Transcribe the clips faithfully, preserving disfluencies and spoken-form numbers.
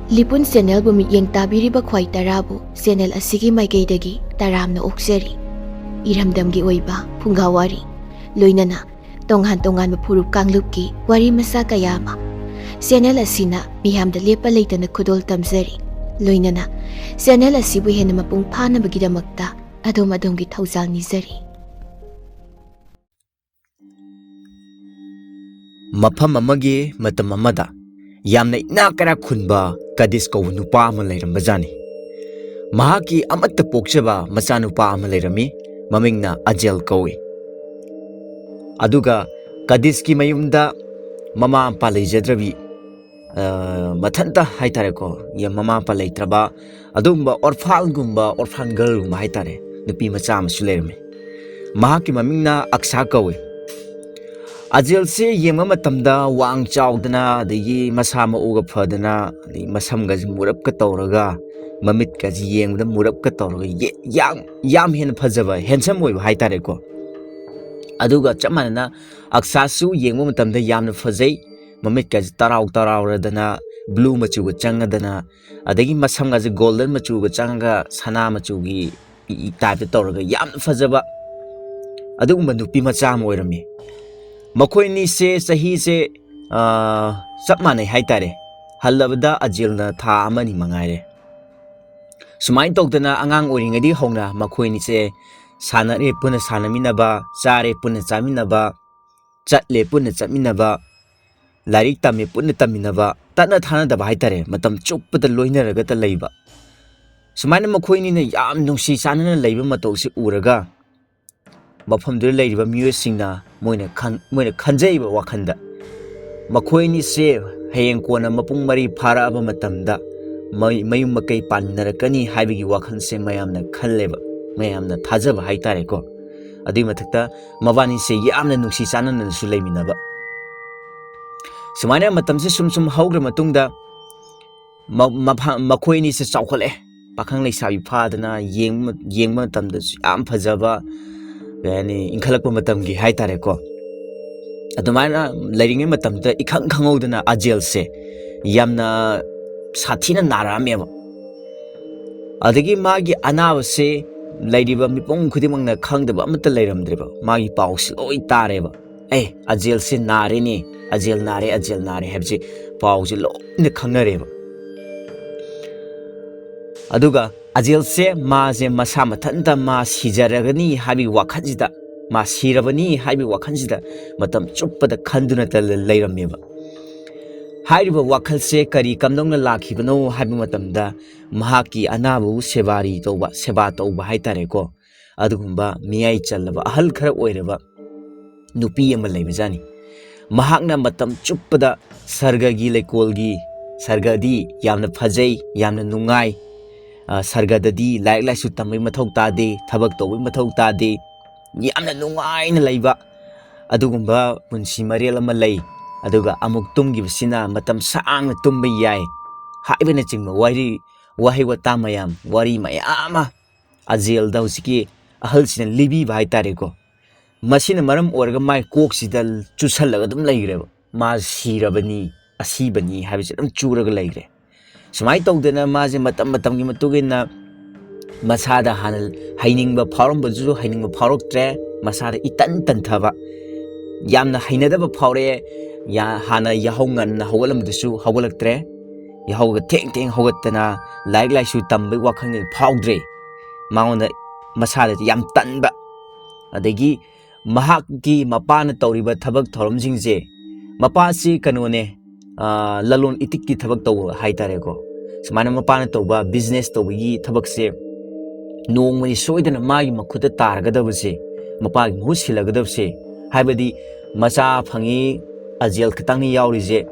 ꯂꯤꯄꯨꯟ ꯆꯦꯅꯦꯜꯕꯨ ꯃꯤꯠꯌꯦꯡ ꯇꯥꯕꯤꯔꯤꯕ ꯈ꯭ꯋꯥꯏ ꯇꯔꯥꯕꯨ ꯆꯦꯅꯦꯜ ꯑꯁꯤꯒꯤ ꯃꯥꯏꯀꯩꯗꯒꯤ ꯇꯔꯥꯝꯅ ꯑꯣꯛꯆꯔꯤ꯫ ꯏꯔꯝꯗꯝꯒꯤ ꯑꯣꯏꯕ ꯐꯨꯡꯒꯥ ꯋꯥꯔꯤ, ꯂꯣꯏꯅꯅ ꯇꯣꯉꯥꯟ ꯇꯣꯉꯥꯟꯕ ꯐꯨꯔꯨꯞ ꯀꯥꯡꯂꯨꯞꯀꯤ ꯋꯥꯔꯤ ꯃꯆꯥ ꯀꯌꯥ ꯑꯃ ꯆꯦꯅꯦꯜ ꯑꯁꯤꯅ ꯃꯤꯌꯥꯝꯗ ꯂꯦꯞꯄ ꯂꯩꯇꯅ ꯈꯨꯗꯣꯜ ꯇꯝꯖꯔꯤ꯫ ꯂꯣꯏꯅꯅ ꯆꯦꯅꯦꯜ ꯑꯁꯤꯕꯨ ꯍꯦꯟꯅ ꯃꯄꯨꯡ ꯐꯥꯅꯕꯒꯤꯗꯃꯛꯇ ꯑꯗꯣꯝ ꯑꯗꯣꯝꯒꯤ ꯊꯧꯖꯥꯜ ꯅꯤꯖꯔꯤ꯫ ꯃꯐꯝ ꯑꯃꯒꯤ ꯃꯇꯝ ꯑꯃꯗ ꯌꯥꯝꯅ ꯏꯅꯥꯛ ꯀꯩꯔꯥꯛ ꯈꯨꯟꯕ ꯀꯗꯤꯁ ꯀꯧꯕ ꯅꯨꯄꯥ ꯑꯃ ꯂꯩꯔꯝꯕꯖꯥꯠꯅꯤ꯫ ꯃꯍꯥꯛꯀꯤ ꯑꯃꯠꯇ ꯄꯣꯛꯆꯕ ꯃꯆꯥꯅꯨꯄꯥ ꯑꯃ ꯂꯩꯔꯝꯃꯤ꯫ ꯃꯃꯤꯡꯅ ꯑꯖꯦꯜ ꯀꯧꯏ꯫ ꯑꯗꯨꯒ ꯀꯗꯤꯁꯀꯤ ꯃꯌꯨꯝꯗ ꯃꯃꯥ ꯃꯄꯥ ꯂꯩꯖꯗ꯭ꯔꯕꯤ, ꯑ, ꯃꯊꯟꯇ ꯍꯥꯏꯇꯥꯔꯦꯀꯣ, ꯌꯥꯝ ꯃꯃꯥ ꯃꯄꯥ ꯂꯩꯇ꯭ꯔꯕ ꯑꯗꯨꯒꯨꯝꯕ orphanꯒꯨꯝꯕ, orphan girlꯒꯨꯝꯕ ꯍꯥꯏꯇꯥꯔꯦ, ꯅꯨꯄꯤ ꯃꯆꯥ ꯑꯃꯁꯨ ꯂꯩꯔꯝꯃꯤ꯫ ꯃꯍꯥꯛꯀꯤ ꯃꯃꯤꯡꯅ ꯑꯛꯁꯥ ꯀꯧꯏ꯫ ꯑꯖꯦꯜꯁꯦ ꯌꯦꯡꯕ ꯃꯇꯝꯗ ꯋꯥꯡ ꯆꯥꯎꯗꯅ, ꯑꯗꯒꯤ ꯃꯁꯥ ꯃꯎꯒ ꯐꯗꯅ, ꯑꯗꯒꯤ ꯃꯁꯝꯒꯁꯤ ꯃꯨꯔꯞꯀ ꯇꯧꯔꯒ, ꯃꯃꯤꯠꯀꯁꯤ ꯌꯦꯡꯕꯗ ꯃꯨꯔꯞꯀ ꯇꯧꯔꯒ, ꯌꯦ-, ꯌꯥꯝ, ꯌꯥꯝ ꯍꯦꯟꯅ ꯐꯖꯕ, handsome ꯑꯣꯏꯕ ꯍꯥꯏꯇꯥꯔꯦꯀꯣ꯫ ꯑꯗꯨꯒ ꯆꯞ ꯃꯥꯟꯅꯅ ꯑꯛꯁꯥꯁꯨ ꯌꯦꯡꯕ ꯃꯇꯝꯗ ꯌꯥꯝꯅ ꯐꯖꯩ꯫ ꯃꯃꯤꯠꯀꯁꯤ ꯇꯔꯥꯎ ꯇꯔꯥꯎꯔꯗꯅ, blue ꯃꯆꯨꯒ ꯆꯪꯉꯗꯅ, ꯑꯗꯒꯤ ꯃꯁꯝꯒꯁꯦ golden ꯃꯆꯨꯒ ꯆꯪꯉꯒ, ꯁꯅꯥ ꯃꯆꯨꯒꯤ ꯏ-, ꯏ-, typeꯇ ꯇꯧꯔꯒ ꯌꯥꯝꯅ ꯐꯖꯕ ꯑꯗꯨꯒꯨꯝꯕ ꯅꯨꯄꯤ ꯃꯆꯥ ꯑꯃ ꯑꯣꯏꯔꯝꯃꯤ꯫ ꯃꯈꯣꯏ ꯑꯅꯤꯁꯦ ꯆꯍꯤꯁꯦ, ꯑ, ꯆꯞ ꯃꯥꯟꯅꯩ ꯍꯥꯏꯇꯥꯔꯦ꯫ ꯍꯜꯂꯕꯗ ꯑꯖꯦꯜꯅ ꯊꯥ ꯑꯃꯅꯤ ꯃꯉꯥꯏꯔꯦ꯫ ꯁꯨꯃꯥꯏꯅ ꯇꯧꯗꯅ ꯑꯉꯥꯡ ꯑꯣꯏꯔꯤꯉꯩꯗꯒꯤ ꯍꯧꯅ ꯃꯈꯣꯏ ꯑꯅꯤꯁꯦ ꯁꯥꯟꯅꯔꯦ ꯄꯨꯟꯅ ꯁꯥꯟꯅꯃꯤꯟꯅꯕ, ꯆꯥꯔꯦ ꯄꯨꯟꯅ ꯆꯥꯃꯤꯟꯅꯕ, ꯆꯠꯂꯦ ꯄꯨꯟꯅ ꯆꯠꯃꯤꯟꯅꯕ, ꯂꯥꯏꯔꯤꯛ ꯇꯝꯃꯦ ꯄꯨꯟꯅ ꯇꯝꯃꯤꯟꯅꯕ, ꯇꯠꯅ ꯊꯥꯅꯗꯕ ꯍꯥꯏꯇꯥꯔꯦ, ꯃꯇꯝ ꯆꯨꯞꯄꯗ ꯂꯣꯏꯅꯔꯒꯇ ꯂꯩꯕ꯫ ꯁꯨꯃꯥꯏꯅ ꯃꯈꯣꯏ ꯑꯅꯤꯅ ꯌꯥꯝ ꯅꯨꯡꯁꯤ ꯆꯥꯟꯅꯅ ꯂꯩꯕ ꯃꯇꯧꯁꯤ ꯎꯔꯒ, ꯃꯐꯝꯗꯨꯗ ꯂꯩꯔꯤꯕ ꯃꯤꯑꯣꯏꯁꯤꯡꯅ ꯃꯣꯏꯅ ꯈꯟ-, ꯃꯣꯏꯅ ꯈꯟꯖꯩꯕ ꯋꯥꯈꯜꯗ, ꯃꯈꯣꯏ ꯑꯅꯤꯁꯦ ꯍꯌꯦꯡ ꯀꯣꯟꯅ ꯃꯄꯨꯡ ꯃꯔꯩ ꯐꯥꯔꯛꯑꯕ ꯃꯇꯝꯗ ꯃꯩ-, ꯃꯌꯨꯝ ꯃꯀꯩ ꯄꯥꯟꯃꯤꯟꯅꯔꯛꯀꯅꯤ ꯍꯥꯏꯕꯒꯤ ꯋꯥꯈꯜꯁꯦ ꯃꯌꯥꯝꯅ ꯈꯜꯂꯦꯕ, ꯃꯌꯥꯝꯅ ꯊꯥꯖꯕ ꯍꯥꯏꯇꯥꯔꯦꯀꯣ꯫ ꯑꯗꯨꯒꯤ ꯃꯊꯛꯇ ꯃꯕꯥꯅꯤꯁꯦ ꯌꯥꯝꯅ ꯅꯨꯡꯁꯤ ꯆꯥꯟꯅꯅꯁꯨ ꯂꯩꯃꯤꯟꯅꯕ꯫ ꯁꯨꯃꯥꯏꯅ ꯃꯇꯝꯁꯦ ꯁꯨꯝ ꯁꯨꯝ ꯍꯧꯈ꯭ꯔ ꯃꯇꯨꯡꯗ ꯃ-, ꯃꯐ-, ꯃꯈꯣꯏ ꯑꯅꯤꯁꯦ ꯆꯥꯎꯈꯠꯂꯛꯑꯦ꯫ ꯄꯥꯈꯪ ꯂꯩꯁꯥꯕꯤ ꯐꯥꯗꯅ ꯌꯦꯡꯕ, ꯌꯦꯡꯕ ꯃꯇꯝꯗꯁꯨ ꯌꯥꯝ ꯐꯖꯕ, ꯀꯩ ꯍꯥꯏꯅꯤ, ꯏꯟꯈꯠꯂꯛꯄ ꯃꯇꯝꯒꯤ ꯍꯥꯏꯇꯥꯔꯦꯀꯣ꯫ ꯑꯗꯨꯃꯥꯏꯅ ꯂꯩꯔꯤꯉꯩ ꯃꯇꯝꯗ ꯏꯈꯪ ꯈꯪꯍꯧꯗꯅ ꯑꯖꯦꯜꯁꯦ ꯌꯥꯝꯅ ꯁꯥꯊꯤꯅ ꯅꯥꯔꯛꯑꯝꯃꯦꯕ꯫ ꯑꯗꯒꯤ ꯃꯥꯒꯤ ꯑꯅꯥꯕꯁꯦ ꯂꯩꯔꯤꯕ ꯃꯤꯄꯨꯝ ꯈꯨꯗꯤꯡꯃꯛꯅ ꯈꯪꯗꯕ ꯑꯃꯠꯇ ꯂꯩꯔꯝꯗ꯭ꯔꯦꯕ꯫ ꯃꯥꯒꯤ ꯄꯥꯎꯁꯤ ꯂꯣꯏ ꯇꯥꯔꯦꯕ꯫ "ꯑꯦ, ꯑꯖꯦꯜꯁꯦ ꯅꯥꯔꯦꯅꯦ, ꯑꯖꯦꯜ ꯅꯥꯔꯦ, ꯑꯖꯦꯜ ꯅꯥꯔꯦ" ꯍꯥꯏꯕꯁꯦ ꯄꯥꯎꯁꯦ ꯂꯣꯏꯅ ꯈꯪꯅꯔꯦꯕ꯫ ꯑꯗꯨꯒ ꯑꯖꯦꯜꯁꯦ ꯃꯥꯁꯦ ꯃꯁꯥ ꯃꯊꯟꯇ ꯃꯥ ꯁꯤꯖꯔꯒꯅꯤ ꯍꯥꯏꯕꯒꯤ ꯋꯥꯈꯜꯁꯤꯗ, ꯃꯥ ꯁꯤꯔꯕꯅꯤ ꯍꯥꯏꯕꯒꯤ ꯋꯥꯈꯜꯁꯤꯗ ꯃꯇꯝ ꯆꯨꯞꯄꯗ ꯈꯟꯗꯨꯅꯇ ꯂꯩꯔꯝꯃꯦꯕ꯫ ꯍꯥꯏꯔꯤꯕ ꯋꯥꯈꯜꯁꯦ ꯀꯔꯤ ꯀꯝꯗꯧꯅ ꯂꯥꯛꯈꯤꯕꯅꯣ ꯍꯥꯏꯕ ꯃꯇꯝꯗ, ꯃꯍꯥꯛꯀꯤ ꯑꯅꯥꯕꯕꯨ ꯁꯦꯕꯥꯔꯤ ꯇꯧꯕ, ꯁꯦꯕꯥ ꯇꯧꯕ ꯍꯥꯏꯇꯥꯔꯦꯀꯣ, ꯑꯗꯨꯒꯨꯝꯕ ꯃꯤꯌꯥꯏ ꯆꯜꯂꯕ, ꯑꯍꯜ ꯈꯔ ꯑꯣꯏꯔꯕ ꯅꯨꯄꯤ ꯑꯃ ꯂꯩꯕꯖꯥꯠꯅꯤ꯫ ꯃꯍꯥꯛꯅ ꯃꯇꯝ ꯆꯨꯞꯄꯗ ꯁꯔꯒꯒꯤ ꯂꯩꯀꯣꯜꯒꯤ, ꯁꯔꯒꯗꯤ ꯌꯥꯝꯅ ꯐꯖꯩ, ꯌꯥꯝꯅ ꯅꯨꯡꯉꯥꯏ, ꯑ, ꯁꯔꯒꯗꯗꯤ ꯂꯥꯏꯔꯤꯛ ꯂꯥꯏꯁꯨ ꯇꯝꯕꯒꯤ ꯃꯊꯧ ꯇꯥꯗꯦ, ꯊꯕꯛ ꯇꯧꯕꯒꯤ ꯃꯊꯧ ꯇꯥꯗꯦ, ꯌꯥꯝꯅ ꯅꯨꯡꯉꯥꯏꯅ ꯂꯩꯕ ꯑꯗꯨꯒꯨꯝꯕ ꯄꯨꯟꯁꯤ ꯃꯔꯦꯜ ꯑꯃ ꯂꯩ꯫ ꯑꯗꯨꯒ ꯑꯃꯨꯛ ꯇꯨꯝꯈꯤꯕꯁꯤꯅ ꯃꯇꯝ ꯁꯥꯡꯅ ꯇꯨꯝꯕ ꯌꯥꯏ ꯍꯥꯏꯕꯅꯆꯤꯡꯕ ꯋꯥꯔꯤ, ꯋꯥꯍꯩ ꯋꯥꯇꯥ ꯃꯌꯥꯝ, ꯋꯥꯔꯤ ꯃꯌꯥꯝ ꯑꯃ ꯑꯖꯦꯜꯗ ꯍꯧꯖꯤꯛꯀꯤ ꯑꯍꯜꯁꯤꯅ ꯂꯤꯕꯤꯕ ꯍꯥꯏꯇꯥꯔꯦꯀꯣ꯫ ꯃꯁꯤꯅ ꯃꯔꯝ ꯑꯣꯏꯔꯒ ꯃꯥꯏ ꯀꯣꯛꯁꯤꯗ ꯆꯨꯁꯜꯂꯒ ꯑꯗꯨꯝ ꯂꯩꯈ꯭ꯔꯦꯕ꯫ "ꯃꯥ ꯁꯤꯔꯕꯅꯤ, ꯑꯁꯤꯕꯅꯤ" ꯍꯥꯏꯕꯁꯦ ꯑꯗꯨꯝ ꯆꯨꯔꯒ ꯂꯩꯈ꯭ꯔꯦ꯫ ꯁꯨꯃꯥꯏꯅ ꯇꯧꯗꯅ ꯃꯥꯁꯦ ꯃꯇꯝ ꯃꯇꯝꯒꯤ ꯃꯇꯨꯡ ꯏꯟꯅ ꯃꯁꯥꯗ ꯍꯥꯟꯅ ꯍꯩꯅꯤꯡꯕ ꯐꯥꯎꯔꯝꯕꯗꯨꯁꯨ ꯍꯩꯅꯤꯡꯕ ꯐꯥꯎꯔꯛꯇ꯭ꯔꯦ, ꯃꯁꯥꯗ ꯏꯇꯟ ꯇꯟꯊꯕ, ꯌꯥꯝꯅ ꯍꯩꯅꯗꯕ ꯐꯥꯎꯔꯛꯑꯦ꯫ ꯌꯥ-, ꯍꯥꯟꯅ ꯌꯥꯍꯧ ꯉꯟꯅ ꯍꯧꯒꯠꯂꯝꯕꯗꯨꯁꯨ ꯍꯧꯒꯠꯂꯛꯇ꯭ꯔꯦ, ꯌꯥꯍꯧꯒ ꯊꯦꯡ ꯊꯦꯡ ꯍꯧꯒꯠꯇꯅ ꯂꯥꯏꯔꯤꯛ ꯂꯥꯏꯁꯨ ꯇꯝꯕꯒꯤ ꯋꯥꯈꯜꯒ ꯐꯥꯎꯗ꯭ꯔꯦ꯫ ꯃꯉꯣꯟꯗ ꯃꯁꯥꯗ ꯌꯥꯝ ꯇꯟꯕ, ꯑꯗꯒꯤ ꯃꯍꯥꯛꯀꯤ ꯃꯄꯥꯅ ꯇꯧꯔꯤꯕ ꯊꯕꯛ ꯊꯧꯔꯝꯁꯤꯡꯁꯦ, ꯃꯄꯥꯁꯤ ꯀꯩꯅꯣꯅꯦ, ꯑ, ꯂꯂꯣꯟ ꯏꯇꯤꯛꯀꯤ ꯊꯕꯛ ꯇꯧꯕ ꯍꯥꯏꯇꯥꯔꯦꯀꯣ꯫ ꯁꯨꯃꯥꯏꯅ ꯃꯄꯥꯅ ꯇꯧꯕ business ꯇꯧꯕꯒꯤ ꯊꯕꯛꯁꯦ ꯅꯣꯡꯃꯗꯤ ꯁꯣꯏꯗꯅ ꯃꯥꯒꯤ ꯃꯈꯨꯠꯇ ꯇꯥꯔꯒꯗꯕꯁꯦ, ꯃꯄꯥꯒꯤ ꯃꯍꯨꯠ ꯁꯤꯜꯂꯒꯗꯕꯁꯦ, ꯍꯥꯏꯕꯗꯤ ꯃꯆꯥ ꯐꯪꯉꯤ, ꯑꯖꯦꯜ ꯈꯛꯇꯪꯅꯤ ꯌꯥꯎꯔꯤꯁꯦ,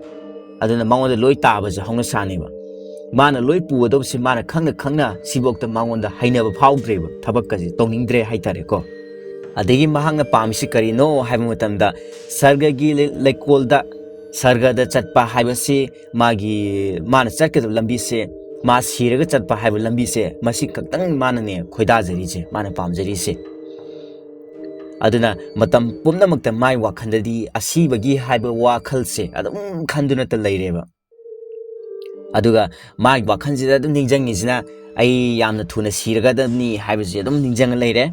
ꯑꯗꯨꯅ ꯃꯉꯣꯟꯗ ꯂꯣꯏ ꯇꯥꯕꯁꯦ ꯍꯧꯅꯁꯥꯅꯦꯕ꯫ ꯃꯥꯅ ꯂꯣꯏ ꯄꯨꯒꯗꯕꯁꯦ ꯃꯥꯅ ꯈꯪꯅ ꯈꯪꯅ ꯁꯤꯐꯧꯗ ꯃꯉꯣꯟꯗ ꯍꯩꯅꯕ ꯐꯥꯎꯗ꯭ꯔꯦꯕ, ꯊꯕꯛꯀꯁꯦ ꯇꯧꯅꯤꯡꯗ꯭ꯔꯦ ꯍꯥꯏꯇꯥꯔꯦꯀꯣ꯫ ꯑꯗꯒꯤ ꯃꯍꯥꯛꯅ ꯄꯥꯝꯃꯤꯁꯤ ꯀꯔꯤꯅꯣ ꯍꯥꯏꯕ ꯃꯇꯝꯗ, ꯁꯔꯒꯒꯤ ꯂꯩ-, ꯂꯩꯀꯣꯜꯗ, ꯁꯔꯒꯗ ꯆꯠꯄ ꯍꯥꯏꯕꯁꯤ ꯃꯥꯒꯤ, ꯃꯥꯅ ꯆꯠꯀꯗꯕ ꯂꯝꯕꯤꯁꯦ, ꯃꯥ ꯁꯤꯔꯒ ꯆꯠꯄ ꯍꯥꯏꯕ ꯂꯝꯕꯤꯁꯦ, ꯃꯁꯤ ꯈꯛꯇꯪ ꯃꯥꯅꯅꯦ ꯈꯣꯏꯗꯥꯖꯔꯤꯁꯦ, ꯃꯥꯅ ꯄꯥꯝꯖꯔꯤꯁꯦ꯫ ꯑꯗꯨꯅ ꯃꯇꯝ ꯄꯨꯝꯅꯃꯛꯇ ꯃꯥꯏ ꯋꯥꯈꯜꯗꯗꯤ ꯑꯁꯤꯕꯒꯤ ꯍꯥꯏꯕ ꯋꯥꯈꯜꯁꯦ ꯑꯗꯨꯝ ꯈꯟꯗꯨꯅꯇ ꯂꯩꯔꯦꯕ꯫ ꯑꯗꯨꯒ ꯃꯥꯒꯤ ꯋꯥꯈꯜꯁꯤꯗ ꯑꯗꯨꯝ ꯅꯤꯡꯁꯤꯡꯉꯤꯁꯤꯅ, "ꯑꯩ ꯌꯥꯝꯅ ꯊꯨꯅ ꯁꯤꯔꯒꯗꯕꯅꯤ" ꯍꯥꯏꯕꯁꯤ ꯑꯗꯨꯝ ꯅꯤꯡꯁꯤꯡꯉ ꯂꯩꯔꯦ꯫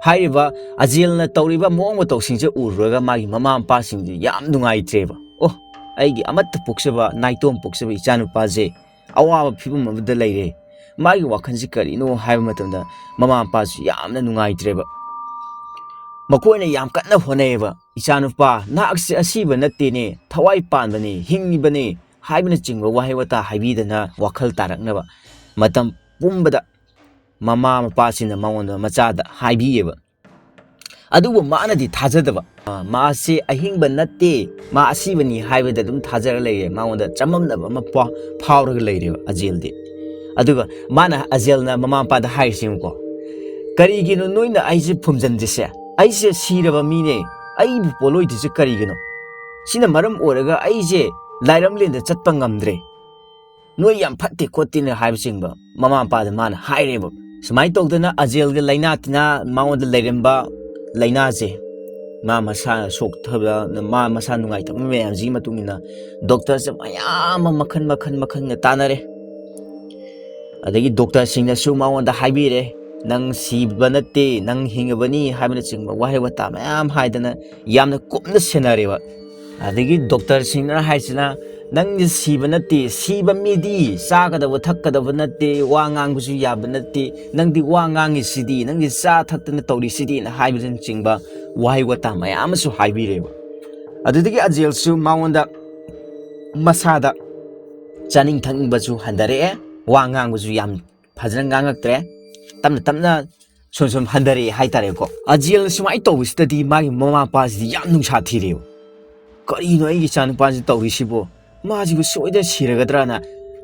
ꯍꯥꯏꯔꯤꯕ ꯑꯖꯦꯜꯅ ꯇꯧꯔꯤꯕ ꯃꯑꯣꯡ ꯃꯇꯧꯁꯤꯡꯁꯦ ꯎꯔꯨꯔꯒ ꯃꯥꯒꯤ ꯃꯃꯥ ꯃꯄꯥꯁꯤꯡꯁꯦ ꯌꯥꯝ ꯅꯨꯡꯉꯥꯏꯇ꯭ꯔꯦꯕ꯫ "ꯑꯣ, ꯑꯩꯒꯤ ꯑꯃꯠꯇ ꯄꯣꯛꯆꯕ, ꯅꯥꯏꯇꯣꯝ ꯄꯣꯛꯆꯕ ꯏꯆꯥꯅꯨꯄꯥꯁꯦ ꯑꯋꯥꯕ ꯐꯤꯕꯝ ꯑꯃꯗ ꯂꯩꯔꯦ꯫ ꯃꯥꯒꯤ ꯋꯥꯈꯜꯁꯤ ꯀꯔꯤꯅꯣ?" ꯍꯥꯏꯕ ꯃꯇꯝꯗ ꯃꯃꯥ ꯃꯄꯥꯁꯨ ꯌꯥꯝꯅ ꯅꯨꯡꯉꯥꯏꯇ꯭ꯔꯦꯕ꯫ ꯃꯈꯣꯏꯅ ꯌꯥꯝ ꯀꯟꯅ ꯍꯣꯠꯅꯩꯌꯦꯕ, "ꯏꯆꯥꯅꯨꯄꯥ, ꯅꯍꯥꯛꯁꯦ ꯑꯁꯤꯕ ꯅꯠꯇꯦꯅꯦ, ꯊꯋꯥꯏ ꯄꯥꯟꯕꯅꯦ, ꯍꯤꯡꯉꯤꯕꯅꯦ" ꯍꯥꯏꯕꯅꯆꯤꯡꯕ ꯋꯥꯍꯩ ꯋꯥꯇꯥ ꯍꯥꯏꯕꯤꯗꯅ ꯋꯥꯈꯜ ꯇꯥꯔꯛꯅꯕ ꯃꯇꯝ ꯄꯨꯝꯕꯗ ꯃꯃꯥ ꯃꯄꯥꯁꯤꯡꯅ ꯃꯉꯣꯟꯗ, ꯃꯆꯥꯗ ꯍꯥꯏꯕꯤꯌꯦꯕ꯫ ꯑꯗꯨꯕꯨ ꯃꯥꯅꯗꯤ ꯊꯥꯖꯗꯕ꯫ ꯑ, ꯃꯥꯁꯤ ꯑꯍꯤꯡꯕ ꯅꯠꯇꯦ, ꯃꯥ ꯑꯁꯤꯕꯅꯤ ꯍꯥꯏꯕꯗ ꯑꯗꯨꯝ ꯊꯥꯖꯔ ꯂꯩꯔꯦ꯫ ꯃꯉꯣꯟꯗ ꯆꯃꯝꯅꯕ ꯑꯃ ꯐꯥꯎ-, ꯐꯥꯎꯔꯒ ꯂꯩꯔꯦꯕ ꯑꯖꯦꯜꯗꯤ꯫ ꯑꯗꯨꯒ ꯃꯥꯅ, ꯑꯖꯦꯜꯅ ꯃꯃꯥ ꯃꯄꯥꯗ ꯍꯥꯏꯔꯤꯁꯤꯡꯀꯣ, "ꯀꯔꯤꯒꯤꯅꯣ ꯅꯣꯏꯅ ꯑꯩꯁꯦ ꯐꯨꯝꯖꯤꯟꯗ꯭ꯔꯤꯁꯦ? ꯑꯩꯁꯦ ꯁꯤꯔꯕ ꯃꯤꯅꯦ, ꯑꯩꯕꯨ ꯄꯣꯠꯂꯣꯏꯗ꯭ꯔꯤꯁꯦ ꯀꯔꯤꯒꯤꯅꯣ? ꯁꯤꯅ ꯃꯔꯝ ꯑꯣꯏꯔꯒ ꯑꯩꯁꯦ ꯂꯥꯏꯔꯝꯂꯦꯟꯗ ꯆꯠꯄ ꯉꯝꯗ꯭ꯔꯦ꯫ ꯅꯣꯏ ꯌꯥꯝ ꯐꯠꯇꯦ ꯈꯣꯠꯇꯦꯅ" ꯍꯥꯏꯕꯆꯤꯡꯕ ꯃꯃꯥ ꯃꯄꯥꯗ ꯃꯥꯅ ꯍꯥꯏꯔꯦꯕ꯫ ꯁꯨꯃꯥꯏꯅ ꯇꯧꯗꯅ ꯑꯖꯦꯜꯒꯤ ꯂꯥꯏꯅꯥ ꯇꯤꯟꯅꯥ, ꯃꯉꯣꯟꯗ ꯂꯩꯔꯝꯕ ꯂꯥꯏꯅꯥꯁꯦ, ꯃꯥ ꯃꯁꯥ ꯁꯣꯛꯊꯕ, ꯃꯥ ꯃꯁꯥ ꯅꯨꯡꯉꯥꯏꯇꯕ ꯃꯌꯥꯝꯁꯤꯒꯤ ꯃꯇꯨꯡ ꯏꯟꯅ ꯗꯣꯛꯇꯔꯁꯦ ꯃꯌꯥꯝ ꯑꯃ ꯃꯈꯜ, ꯃꯈꯜ, ꯃꯈꯜꯅ ꯇꯥꯟꯅꯔꯦ꯫ ꯑꯗꯒꯤ ꯗꯣꯛꯇꯔꯁꯤꯡꯅꯁꯨ ꯃꯉꯣꯟꯗ ꯍꯥꯏꯕꯤꯔꯦ, "ꯅꯪ ꯁꯤꯕ ꯅꯠꯇꯦ, ꯅꯪ ꯍꯤꯡꯉꯕꯅꯤ" ꯍꯥꯏꯕꯅꯆꯤꯡꯕ ꯋꯥꯍꯩ ꯋꯥꯇꯥ ꯃꯌꯥꯝ ꯍꯥꯏꯗꯅ ꯌꯥꯝꯅ ꯀꯨꯞꯅ ꯁꯦꯟꯅꯔꯦꯕ꯫ ꯑꯗꯒꯤ ꯗꯣꯛꯇꯔꯁꯤꯡꯅ ꯍꯥꯏꯁꯤꯅ, "ꯅꯪꯗꯤ ꯁꯤꯕ ꯅꯠꯇꯦ, ꯁꯤꯕ ꯃꯤꯗꯤ ꯆꯥꯒꯗꯕ ꯊꯛꯀꯗꯕ ꯅꯠꯇꯦ, ꯋꯥ ꯉꯥꯡꯕꯁꯨ ꯌꯥꯕ ꯅꯠꯇꯦ, ꯅꯪꯗꯤ ꯋꯥ ꯉꯥꯡꯉꯤꯁꯤꯗꯤ, ꯅꯪꯗꯤ ꯆꯥ ꯊꯛꯇꯅ ꯇꯧꯔꯤꯁꯤꯗꯤꯅ" ꯍꯥꯏꯕꯅꯆꯤꯡꯕ ꯋꯥꯍꯩ ꯋꯥꯇꯥ ꯃꯌꯥꯝ ꯑꯃꯁꯨ ꯍꯥꯏꯕꯤꯔꯦꯕ꯫ ꯑꯗꯨꯗꯒꯤ ꯑꯖꯦꯜꯁꯨ ꯃꯉꯣꯟꯗ ꯃꯁꯥꯗ ꯆꯥꯅꯤꯡ ꯊꯛꯅꯤꯡꯕꯁꯨ ꯍꯟꯊꯔꯛꯑꯦ, ꯋꯥ ꯉꯥꯡꯕꯁꯨ ꯌꯥꯝ ꯐꯖꯅ ꯉꯥꯡꯉꯛꯇ꯭ꯔꯦ, ꯇꯞꯅ ꯇꯞꯅ ꯁꯨꯝ ꯁꯨꯝ ꯍꯟꯊꯔꯛꯑꯦ ꯍꯥꯏꯇꯥꯔꯦꯀꯣ꯫ ꯑꯖꯦꯜꯅ ꯁꯨꯃꯥꯏꯅ ꯇꯧꯕꯁꯤꯗꯗꯤ ꯃꯥꯒꯤ ꯃꯃꯥ ꯃꯄꯥꯁꯤꯗꯤ ꯌꯥꯝ ꯅꯨꯡꯁꯥ ꯊꯤꯔꯦꯕ꯫ "ꯀꯔꯤꯅꯣ ꯑꯩꯒꯤ ꯏꯆꯥꯅꯨꯄꯥꯁꯤ ꯇꯧꯔꯤꯁꯤꯕꯣ? ꯃꯥꯁꯤꯕꯨ ꯁꯣꯏꯗꯅ ꯁꯤꯔꯒꯗ꯭ꯔꯥꯅ"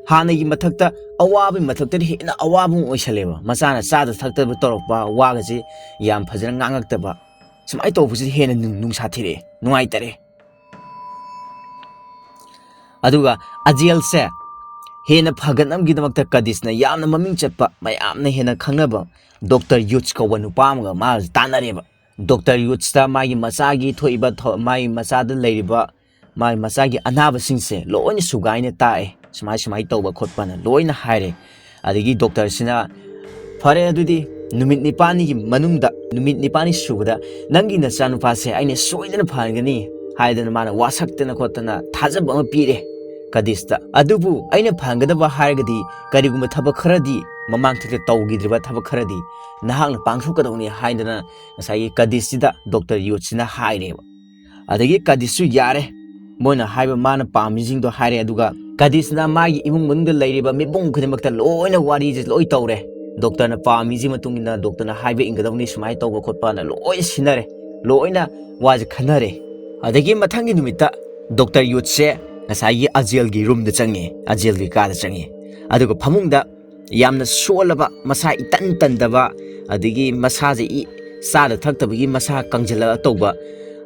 ꯍꯥꯟꯅꯒꯤ ꯃꯊꯛꯇ, ꯑꯋꯥꯕꯒꯤ ꯃꯊꯛꯇꯗꯤ ꯍꯦꯟꯅ ꯑꯋꯥꯕ ꯑꯃ ꯑꯣꯏꯁꯜꯂꯦꯕ꯫ ꯃꯆꯥꯅ ꯆꯥꯗ ꯊꯛꯇꯕ ꯇꯧꯔꯛꯄ, ꯋꯥꯒꯁꯦ ꯌꯥꯝ ꯐꯖꯅ ꯉꯥꯡꯉꯛꯇꯕ, ꯁꯨꯃꯥꯏꯅ ꯇꯧꯕꯁꯤꯗꯤ ꯍꯦꯟꯅ ꯅꯨꯡ-, ꯅꯨꯡꯁꯥ ꯊꯤꯔꯛꯑꯦ, ꯅꯨꯡꯉꯥꯏꯇꯔꯦ꯫ ꯑꯗꯨꯒ ꯑꯖꯦꯜꯁꯦ ꯍꯦꯟꯅ ꯐꯒꯠꯅꯕꯒꯤꯗꯃꯛꯇ ꯀꯗꯤꯁꯅ ꯌꯥꯝꯅ ꯃꯃꯤꯡ ꯆꯠꯄ, ꯃꯌꯥꯝꯅ ꯍꯦꯟꯅ ꯈꯪꯅꯕ ꯗꯣꯛꯇꯔ ꯌꯨꯠꯁ ꯀꯧꯕ ꯅꯨꯄꯥ ꯑꯃꯒ ꯃꯥ ꯇꯥꯟꯅꯔꯦꯕ꯫ ꯗꯣꯛꯇꯔ ꯌꯨꯠꯁꯇ ꯃꯥꯒꯤ ꯃꯆꯥꯒꯤ ꯊꯣꯛꯏꯕ ꯊꯧ-, ꯃꯥꯒꯤ ꯃꯆꯥꯗ ꯂꯩꯔꯤꯕ, ꯃꯥꯒꯤ ꯃꯆꯥꯒꯤ ꯑꯅꯥꯕꯁꯤꯡꯁꯦ ꯂꯣꯏꯅ ꯁꯨꯒꯥꯏꯅ ꯇꯥꯛꯑꯦ꯫ ꯁꯨꯃꯥꯏ ꯁꯨꯃꯥꯏ ꯇꯧꯕ ꯈꯣꯠꯄꯅ ꯂꯣꯏꯅ ꯍꯥꯏꯔꯦ꯫ ꯑꯗꯒꯤ ꯗꯣꯛꯇꯔꯁꯤꯅ, "ꯐꯔꯦ, ꯑꯗꯨꯗꯤ ꯅꯨꯃꯤꯠ ꯅꯤꯄꯥꯜꯅꯤꯒꯤ ꯃꯅꯨꯡꯗ, ꯅꯨꯃꯤꯠ ꯅꯤꯄꯥꯜꯅꯤ ꯁꯨꯕꯗ ꯅꯪꯒꯤ ꯅꯆꯥꯅꯨꯄꯥꯁꯦ ꯑꯩꯅ ꯁꯣꯏꯗꯅ ꯐꯍꯟꯒꯅꯤ" ꯍꯥꯏꯗꯅ ꯃꯥꯅ ꯋꯥꯁꯛꯇꯅ ꯈꯣꯠꯇꯅ ꯊꯥꯖꯕ ꯑꯃ ꯄꯤꯔꯦ ꯀꯗꯤꯁꯇ꯫ "ꯑꯗꯨꯕꯨ ꯑꯩꯅ ꯐꯍꯟꯒꯗꯕ ꯍꯥꯏꯔꯒꯗꯤ ꯀꯔꯤꯒꯨꯝꯕ ꯊꯕꯛ ꯈꯔꯗꯤ, ꯃꯃꯥꯡꯊꯛꯇ ꯇꯧꯈꯤꯗ꯭ꯔꯤꯕ ꯊꯕꯛ ꯈꯔꯗꯤ ꯅꯍꯥꯛꯅ ꯄꯥꯡꯊꯣꯛꯀꯗꯧꯅꯤ" ꯍꯥꯏꯗꯅ ꯉꯁꯥꯏꯒꯤ ꯀꯗꯤꯁꯁꯤꯗ ꯗꯣꯛꯇꯔ ꯌꯨꯠꯁꯤꯅ ꯍꯥꯏꯔꯦꯕ꯫ ꯑꯗꯒꯤ ꯀꯗꯤꯁꯁꯨ ꯌꯥꯔꯦ, ꯃꯣꯏꯅ ꯍꯥꯏꯕ, ꯃꯥꯅ ꯄꯥꯝꯃꯤꯁꯤꯡꯗꯣ ꯍꯥꯏꯔꯦ꯫ ꯑꯗꯨꯒ ꯀꯗꯤꯁꯅ ꯃꯥꯒꯤ ꯏꯃꯨꯡ ꯃꯅꯨꯡꯗ ꯂꯩꯔꯤꯕ ꯃꯤꯄꯨꯝ ꯈꯨꯗꯤꯡꯃꯛꯇ ꯂꯣꯏꯅ ꯋꯥꯔꯤꯁꯦ ꯂꯣꯏ ꯇꯧꯔꯦ꯫ ꯗꯣꯛꯇꯔꯅ ꯄꯥꯝꯃꯤꯁꯤ ꯃꯇꯨꯡ ꯏꯟꯅ ꯗꯣꯛꯇꯔꯅ ꯍꯥꯏꯕ ꯏꯟꯒꯗꯧꯅꯤ, ꯁꯨꯃꯥꯏꯅ ꯇꯧꯕ ꯈꯣꯠꯄꯅ ꯂꯣꯏ ꯁꯤꯟꯅꯔꯦ, ꯂꯣꯏꯅ ꯋꯥꯁꯦ ꯈꯟꯅꯔꯦ꯫ ꯑꯗꯒꯤ ꯃꯊꯪꯒꯤ ꯅꯨꯃꯤꯠꯇ ꯗꯣꯛꯇꯔ ꯌꯨꯠꯁꯦ ꯉꯁꯥꯏꯒꯤ ꯑꯖꯦꯜꯒꯤ ꯔꯨꯝꯗ ꯆꯪꯉꯦ, ꯑꯖꯦꯜꯒꯤ ꯀꯥꯗ ꯆꯪꯉꯦ꯫ ꯑꯗꯨꯒ ꯐꯃꯨꯡꯗ ꯌꯥꯝꯅ ꯁꯣꯜꯂꯕ, ꯃꯁꯥ ꯏꯇꯟ ꯇꯟꯗꯕ, ꯑꯗꯒꯤ ꯃꯁꯥꯁꯦ ꯏ-, ꯆꯥꯗ ꯊꯛꯇꯕꯒꯤ ꯃꯁꯥ ꯀꯪꯁꯤꯜꯂꯒ ꯇꯧꯕ,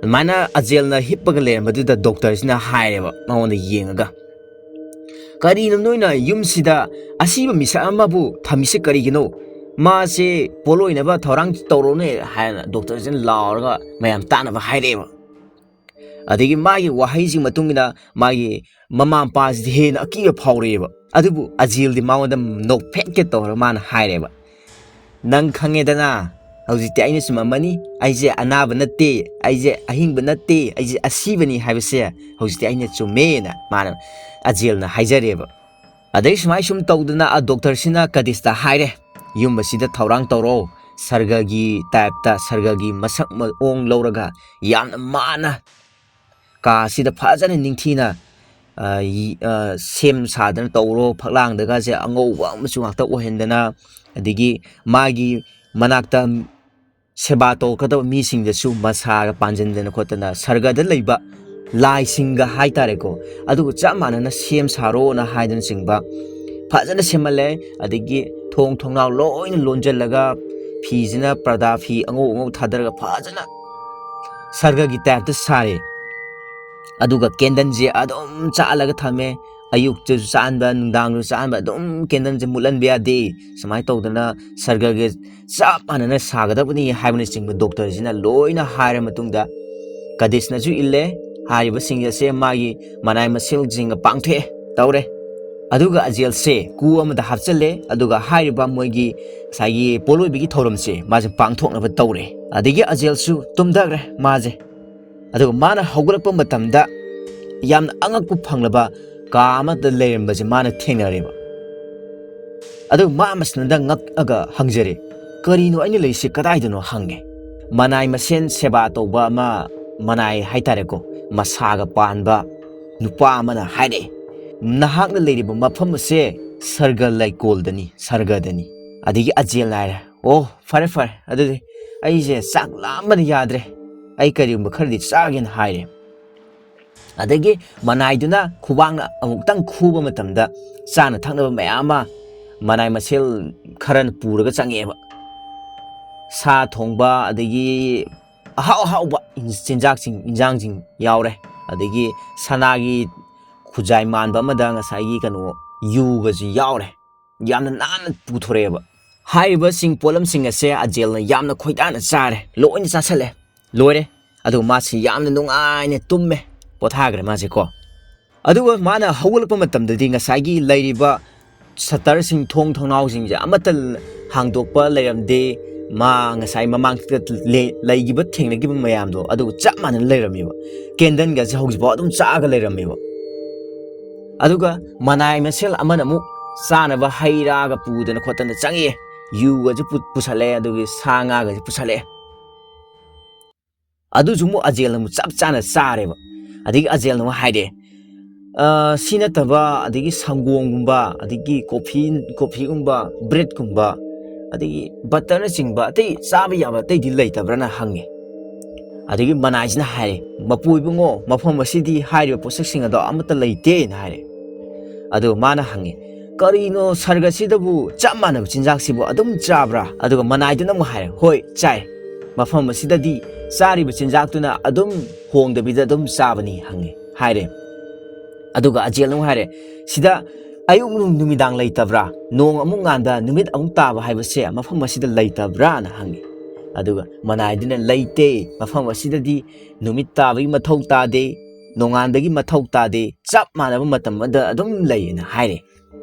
ꯑꯗꯨꯃꯥꯏꯅ ꯑꯖꯦꯜꯅ ꯍꯤꯞꯄꯒ ꯂꯩꯔꯝꯕꯗꯨꯗ ꯗꯣꯛꯇꯔꯁꯤꯅ ꯍꯥꯏꯔꯦꯕ ꯃꯉꯣꯟꯗ ꯌꯦꯡꯉꯒ, "ꯀꯔꯤꯅꯣ ꯅꯣꯏꯅ ꯌꯨꯝꯁꯤꯗ ꯑꯁꯤꯕ ꯃꯤꯁꯛ ꯑꯃꯕꯨ ꯊꯝꯃꯤꯁꯦ ꯀꯔꯤꯒꯤꯅꯣ? ꯃꯥꯁꯦ ꯄꯣꯠꯂꯣꯏꯅꯕ ꯊꯧꯔꯥꯡ ꯇꯧꯔꯣꯅꯦ" ꯍꯥꯏꯅ ꯗꯣꯛꯇꯔꯁꯤꯅ ꯂꯥꯎꯔꯒ ꯃꯌꯥꯝ ꯇꯥꯅꯕ ꯍꯥꯏꯔꯛꯑꯦꯕ꯫ ꯑꯗꯒꯤ ꯃꯥꯒꯤ ꯋꯥꯍꯩꯁꯤꯒꯤ ꯃꯇꯨꯡ ꯏꯟꯅ ꯃꯥꯒꯤ ꯃꯃꯥ ꯃꯄꯥꯁꯤꯗꯤ ꯍꯦꯟꯅ ꯑꯀꯤꯕ ꯐꯥꯎꯔꯛꯑꯦꯕ꯫ ꯑꯗꯨꯕꯨ ꯑꯖꯦꯜꯗꯤ ꯃꯉꯣꯟꯗ ꯅꯣꯛꯐꯦꯠꯀꯦ ꯇꯧꯔꯒ ꯃꯥꯅ ꯍꯥꯏꯔꯦꯕ, "ꯅꯪ ꯈꯪꯉꯦꯗꯅ, ꯍꯧꯖꯤꯛꯇꯤ ꯑꯩꯅ ꯆꯨꯝꯃꯝꯃꯅꯤ꯫ ꯑꯩꯁꯦ ꯑꯅꯥꯕ ꯅꯠꯇꯦ, ꯑꯩꯁꯦ ꯑꯍꯤꯡꯕ ꯅꯠꯇꯦ, ꯑꯩꯁꯦ ꯑꯁꯤꯕꯅꯤ ꯍꯥꯏꯕꯁꯦ ꯍꯧꯖꯤꯛꯇꯤ ꯑꯩꯅ ꯆꯨꯝꯃꯦꯅ" ꯃꯥꯅ, ꯑꯖꯦꯜꯅ ꯍꯥꯏꯖꯔꯦꯕ꯫ ꯑꯗꯩ ꯁꯨꯃꯥꯏ ꯁꯨꯝ ꯇꯧꯗꯅ ꯑ ꯗꯣꯛꯇꯔꯁꯤꯅ ꯀꯗꯤꯁꯇ ꯍꯥꯏꯔꯦ, "ꯌꯨꯝ ꯑꯁꯤꯗ ꯊꯧꯔꯥꯡ ꯇꯧꯔꯣ, ꯁꯔꯒꯒꯤ ꯇꯥꯏꯞꯇ, ꯁꯔꯒꯒꯤ ꯃꯁꯛ ꯃꯑꯣꯡ ꯂꯧꯔꯒ ꯌꯥꯝꯅ ꯃꯥꯅ ꯀꯥ ꯑꯁꯤꯗ ꯐꯖꯅ ꯅꯤꯡꯊꯤꯅ, ꯑ, ꯁꯦꯝ ꯁꯥꯗꯅ ꯇꯧꯔꯣ, ꯐꯛꯂꯥꯡꯗꯒꯁꯦ ꯑꯉꯧꯕ ꯑꯃꯁꯨ ꯉꯥꯛꯇ ꯑꯣꯏꯍꯟꯗꯅ, ꯑꯗꯒꯤ ꯃꯥꯒꯤ ꯃꯅꯥꯛꯇ ꯁꯦꯕꯥ ꯇꯧꯔꯛꯀꯗꯕ ꯃꯤꯁꯤꯡꯗꯁꯨ ꯃꯁꯥꯒ ꯄꯥꯟꯁꯤꯟꯗꯅ ꯈꯣꯠꯇꯅ ꯁꯔꯒꯗ ꯂꯩꯕ ꯂꯥꯏꯁꯤꯡꯒ ꯍꯥꯏꯇꯥꯔꯦꯀꯣ, ꯑꯗꯨꯒ ꯆꯞ ꯃꯥꯟꯅꯅ ꯁꯦꯝ ꯁꯥꯔꯣꯅ" ꯍꯥꯏꯗꯅꯆꯤꯡꯕ ꯐꯖꯅ ꯁꯦꯝꯍꯜꯂꯦ꯫ ꯑꯗꯒꯤ ꯊꯣꯡ ꯊꯣꯡꯅꯥꯎ ꯂꯣꯏꯅ ꯂꯣꯟꯁꯤꯜꯂꯒ ꯐꯤꯁꯤꯅ ꯄ꯭ꯔꯗꯥ ꯐꯤ ꯑꯉꯧ ꯑꯉꯧ ꯊꯥꯗꯔꯒ ꯐꯖꯅ ꯁꯔꯒꯒꯤ ꯇꯥꯏꯞꯇ ꯁꯥꯔꯦ꯫ ꯑꯗꯨꯒ ꯀꯦꯟꯗꯜꯁꯦ ꯑꯗꯨꯝ ꯆꯥꯛꯍꯜꯂꯒ ꯊꯝꯃꯦ꯫ ꯑꯌꯨꯛꯇꯁꯨ ꯆꯥꯛꯍꯟꯕ, ꯅꯨꯡꯗꯥꯡꯗꯁꯨ ꯆꯥꯛꯍꯟꯕ, ꯑꯗꯨꯝ ꯀꯦꯟꯗꯜꯁꯦ ꯃꯨꯠꯍꯟꯕ ꯌꯥꯗꯦ꯫ ꯁꯨꯃꯥꯏꯅ ꯇꯧꯗꯅ ꯁꯔꯒꯒ ꯆꯞ ꯃꯥꯟꯅꯅ ꯁꯥꯒꯗꯕꯅꯤ ꯍꯥꯏꯕꯅꯆꯤꯡꯕ ꯗꯣꯛꯇꯔꯁꯤꯅ ꯂꯣꯏꯅ ꯍꯥꯏꯔ ꯃꯇꯨꯡꯗ, ꯀꯗꯤꯁꯅꯁꯨ ꯏꯜꯂꯦ꯫ ꯍꯥꯏꯔꯤꯕꯁꯤꯡ ꯑꯁꯦ ꯃꯥꯒꯤ ꯃꯅꯥꯏ ꯃꯁꯤꯡꯁꯤꯡꯒ ꯄꯥꯡꯊꯣꯛꯑꯦ, ꯇꯧꯔꯦ꯫ ꯑꯗꯨꯒ ꯑꯖꯦꯜꯁꯦ ꯀꯨ ꯑꯃꯗ ꯍꯥꯞꯆꯤꯜꯂꯦ, ꯑꯗꯨꯒ ꯍꯥꯏꯔꯤꯕ ꯃꯣꯏꯒꯤ ꯉꯁꯥꯏꯒꯤ ꯄꯣꯠꯂꯣꯏꯕꯒꯤ ꯊꯧꯔꯝꯁꯦ ꯃꯥꯁꯦ ꯄꯥꯡꯊꯣꯛꯅꯕ ꯇꯧꯔꯦ꯫ ꯑꯗꯒꯤ ꯑꯖꯦꯜꯁꯨ ꯇꯨꯝꯊꯈ꯭ꯔꯦ ꯃꯥꯁꯦ꯫ ꯑꯗꯨꯒ ꯃꯥꯅ ꯍꯧꯒꯠꯂꯛꯄ ꯃꯇꯝꯗ ꯌꯥꯝꯅ ꯑꯉꯛꯄ ꯐꯪꯂꯕ ꯀꯥ ꯑꯃꯗ ꯂꯩꯔꯝꯕꯁꯦ ꯃꯥꯅ ꯊꯦꯡꯅꯔꯦꯕ꯫ ꯑꯗꯨꯒ ꯃꯥ ꯃꯁꯤꯅꯗ ꯉꯛꯑꯒ ꯍꯪꯖꯔꯦ, "ꯀꯔꯤꯅꯣ ꯑꯩꯅ ꯂꯩꯔꯤꯁꯦ ꯀꯗꯥꯏꯗꯅꯣ?" ꯍꯪꯉꯦ꯫ ꯃꯅꯥꯏ ꯃꯁꯦꯟ ꯁꯦꯕꯥ ꯇꯧꯕ ꯑꯃ, ꯃꯅꯥꯏ ꯍꯥꯏꯇꯥꯔꯦꯀꯣ, ꯃꯁꯥꯒ ꯄꯥꯟꯕ ꯅꯨꯄꯥ ꯑꯃꯅ ꯍꯥꯏꯔꯛꯑꯦ, "ꯅꯍꯥꯛꯅ ꯂꯩꯔꯤꯕ ꯃꯐꯝ ꯑꯁꯦ ꯁꯔꯒ ꯂꯩꯀꯣꯜꯗꯅꯤ, ꯁꯔꯒꯗꯅꯤ"꯫ ꯑꯗꯒꯤ ꯑꯖꯦꯜꯅ ꯍꯥꯏꯔꯦ, "ꯑꯣ, ꯐꯔꯦ ꯐꯔꯦ, ꯑꯗꯨꯗꯤ ꯑꯩꯁꯦ ꯆꯥꯛ ꯂꯥꯝꯕꯅ ꯌꯥꯗ꯭ꯔꯦ, ꯑꯩ ꯀꯔꯤꯒꯨꯝꯕ ꯈꯔꯗꯤ ꯆꯥꯒꯦꯅ" ꯍꯥꯏꯔꯦ꯫ ꯑꯗꯒꯤ ꯃꯅꯥꯏꯗꯨꯅ ꯈꯨꯕꯥꯛꯅ ꯑꯃꯨꯛꯇꯪ ꯈꯨꯕ ꯃꯇꯝꯗ ꯆꯥꯅ ꯊꯛꯅꯕ ꯃꯌꯥꯝ ꯑꯃ ꯃꯅꯥꯏ ꯃꯁꯦꯜ ꯈꯔꯅ ꯄꯨꯔꯒ ꯆꯪꯉꯛꯑꯦꯕ꯫ ꯁꯥ ꯊꯣꯡꯕ, ꯑꯗꯒꯤ ꯑꯍꯥꯎ ꯑꯍꯥꯎꯕ ꯏꯟ-, ꯆꯤꯟꯖꯥꯛꯁꯤꯡ, ꯏꯟꯖꯥꯡꯁꯤꯡ ꯌꯥꯎꯔꯦ꯫ ꯑꯗꯒꯤ ꯁꯅꯥꯒꯤ ꯈꯨꯖꯥꯏ ꯃꯥꯟꯕ ꯑꯃꯗ ꯉꯁꯥꯏꯒꯤ ꯀꯩꯅꯣ, ꯌꯨꯒꯁꯨ ꯌꯥꯎꯔꯦ꯫ ꯌꯥꯝꯅ ꯅꯥꯟꯅ ꯄꯨꯊꯣꯔꯛꯑꯦꯕ꯫ ꯍꯥꯏꯔꯤꯕꯁꯤꯡ, ꯄꯣꯠꯂꯝꯁꯤꯡ ꯑꯁꯦ ꯑꯖꯦꯜꯅ ꯌꯥꯝꯅ ꯈꯣꯏꯗꯥꯅ ꯆꯥꯔꯦ, ꯂꯣꯏꯅ ꯆꯥꯁꯜꯂꯦ, ꯂꯣꯏꯔꯦ꯫ ꯑꯗꯨꯒ ꯃꯥꯁꯤ ꯌꯥꯝꯅ ꯅꯨꯡꯉꯥꯏꯅ ꯇꯨꯝꯃꯦ, ꯄꯣꯊꯥꯈ꯭ꯔꯦ ꯃꯥꯁꯦ ꯀꯣ꯫ ꯑꯗꯨꯒ ꯃꯥꯅ ꯍꯧꯒꯠꯂꯛꯄ ꯃꯇꯝꯗꯗꯤ ꯉꯁꯥꯏꯒꯤ ꯂꯩꯔꯤꯕ ꯁꯇꯔꯁꯤꯡ, ꯊꯣꯡ ꯊꯣꯡꯅꯥꯎꯁꯤꯡꯁꯦ ꯑꯃꯠꯇ ꯍꯥꯡꯗꯣꯛꯄ ꯂꯩꯔꯝꯗꯦ꯫ ꯃꯥ ꯉꯁꯥꯏ ꯃꯃꯥꯡꯗ ꯂꯦ-, ꯂꯩꯈꯤꯕ, ꯊꯦꯡꯅꯈꯤꯕ ꯃꯌꯥꯝꯗꯣ ꯑꯗꯨꯒ ꯆꯞ ꯃꯥꯟꯅꯅ ꯂꯩꯔꯝꯃꯦꯕ꯫ ꯀꯦꯟꯗꯜꯒꯁꯦ ꯍꯧꯖꯤꯛꯐꯥꯎ ꯑꯗꯨꯝ ꯆꯥꯛꯑꯒ ꯂꯩꯔꯝꯃꯦꯕ꯫ ꯑꯗꯨꯒ ꯃꯅꯥꯏ ꯃꯁꯦꯜ ꯑꯃꯅ ꯑꯃꯨꯛ ꯆꯥꯅꯕ ꯍꯩ ꯔꯥꯒ ꯄꯨꯗꯅ ꯈꯣꯠꯇꯅ ꯆꯪꯉꯛꯑꯦ꯫ ꯌꯨꯒꯁꯨ ꯄꯨ-, ꯄꯨꯁꯜꯂꯛꯑꯦ, ꯑꯗꯨꯒꯤ ꯁꯥ ꯉꯥꯒꯁꯨ ꯄꯨꯁꯜꯂꯛꯑꯦ꯫ ꯑꯗꯨꯁꯨ ꯑꯃꯨꯛ ꯑꯖꯦꯜꯅ ꯑꯃꯨꯛ ꯆꯞ ꯆꯥꯅ ꯆꯥꯔꯦꯕ꯫ ꯑꯗꯒꯤ ꯑꯖꯦꯜꯅ ꯑꯃꯨꯛ ꯍꯥꯏꯔꯦ, "ꯑ, ꯁꯤ ꯅꯠꯇꯕ ꯑꯗꯒꯤ ꯁꯪꯒꯣꯝꯒꯨꯝꯕ, ꯑꯗꯒꯤ ꯀꯣꯐꯤ, ꯀꯣꯐꯤꯒꯨꯝꯕ, ꯕ꯭ꯔꯦꯗꯀꯨꯝꯕ, ꯑꯗꯒꯤ ꯕꯇꯔꯅꯆꯤꯡꯕ ꯑꯇꯩ ꯆꯥꯕ ꯌꯥꯕ ꯑꯇꯩꯗꯤ ꯂꯩꯇꯕ꯭ꯔꯥꯅ?" ꯍꯪꯉꯦ꯫ ꯑꯗꯒꯤ ꯃꯅꯥꯏꯁꯤꯅ ꯍꯥꯏꯔꯦ, "ꯃꯄꯨ ꯏꯕꯨꯡꯉꯣ, ꯃꯐꯝ ꯑꯁꯤꯗꯤ ꯍꯥꯏꯔꯤꯕ ꯄꯣꯠꯁꯛꯁꯤꯡ ꯑꯗꯣ ꯑꯃꯠꯇ ꯂꯩꯇꯦꯅ" ꯍꯥꯏꯔꯦ꯫ ꯑꯗꯨꯒ ꯃꯥꯅ ꯍꯪꯉꯦ, "ꯀꯔꯤꯅꯣ, ꯁꯔꯒꯁꯤꯗꯕꯨ ꯆꯞ ꯃꯥꯟꯅꯕ ꯆꯤꯟꯖꯥꯛꯁꯤꯕꯨ ꯑꯗꯨꯝ ꯆꯥꯕ꯭ꯔꯥ?" ꯑꯗꯨꯒ ꯃꯅꯥꯏꯗꯨꯅ ꯑꯃꯨꯛ ꯍꯥꯏꯔꯦ, "ꯍꯣꯏ, ꯆꯥꯏ꯫ ꯃꯐꯝ ꯑꯁꯤꯗꯗꯤ ꯆꯥꯔꯤꯕ ꯆꯤꯟꯖꯥꯛꯇꯨꯅ ꯑꯗꯨꯝ ꯍꯣꯡꯗꯕꯤꯗ ꯑꯗꯨꯝ ꯆꯥꯕꯅꯤ" ꯍꯪꯉꯦ, ꯍꯥꯏꯔꯦ꯫ ꯑꯗꯨꯒ ꯑꯖꯦꯜꯅ ꯑꯃꯨꯛ ꯍꯥꯏꯔꯦ, "ꯁꯤꯗ ꯑꯌꯨꯛ ꯅꯨꯡ-, ꯅꯨꯃꯤꯗꯥꯡ ꯂꯩꯇꯕ꯭ꯔꯥ? ꯅꯣꯡ ꯑꯃꯨꯛ ꯉꯥꯟꯕ, ꯅꯨꯃꯤꯠ ꯑꯃꯨꯛ ꯇꯥꯕ ꯍꯥꯏꯕꯁꯦ ꯃꯐꯝ ꯑꯁꯤꯗ ꯂꯩꯇꯕ꯭ꯔꯥꯅ?" ꯍꯪꯉꯤ꯫ ꯑꯗꯨꯒ ꯃꯅꯥꯏꯗꯨꯅ, "ꯂꯩꯇꯦ, ꯃꯐꯝ ꯑꯁꯤꯗꯗꯤ ꯅꯨꯃꯤꯠ ꯇꯥꯕꯒꯤ ꯃꯊꯧ ꯇꯥꯗꯦ, ꯅꯣꯡꯉꯥꯟꯕꯒꯤ ꯃꯊꯧ ꯇꯥꯗꯦ, ꯆꯞ ꯃꯥꯟꯅꯕ ꯃꯇꯝ ꯑꯃꯗ ꯑꯗꯨꯝ ꯂꯩꯌꯦꯅ ꯍꯥꯏꯔꯦ꯫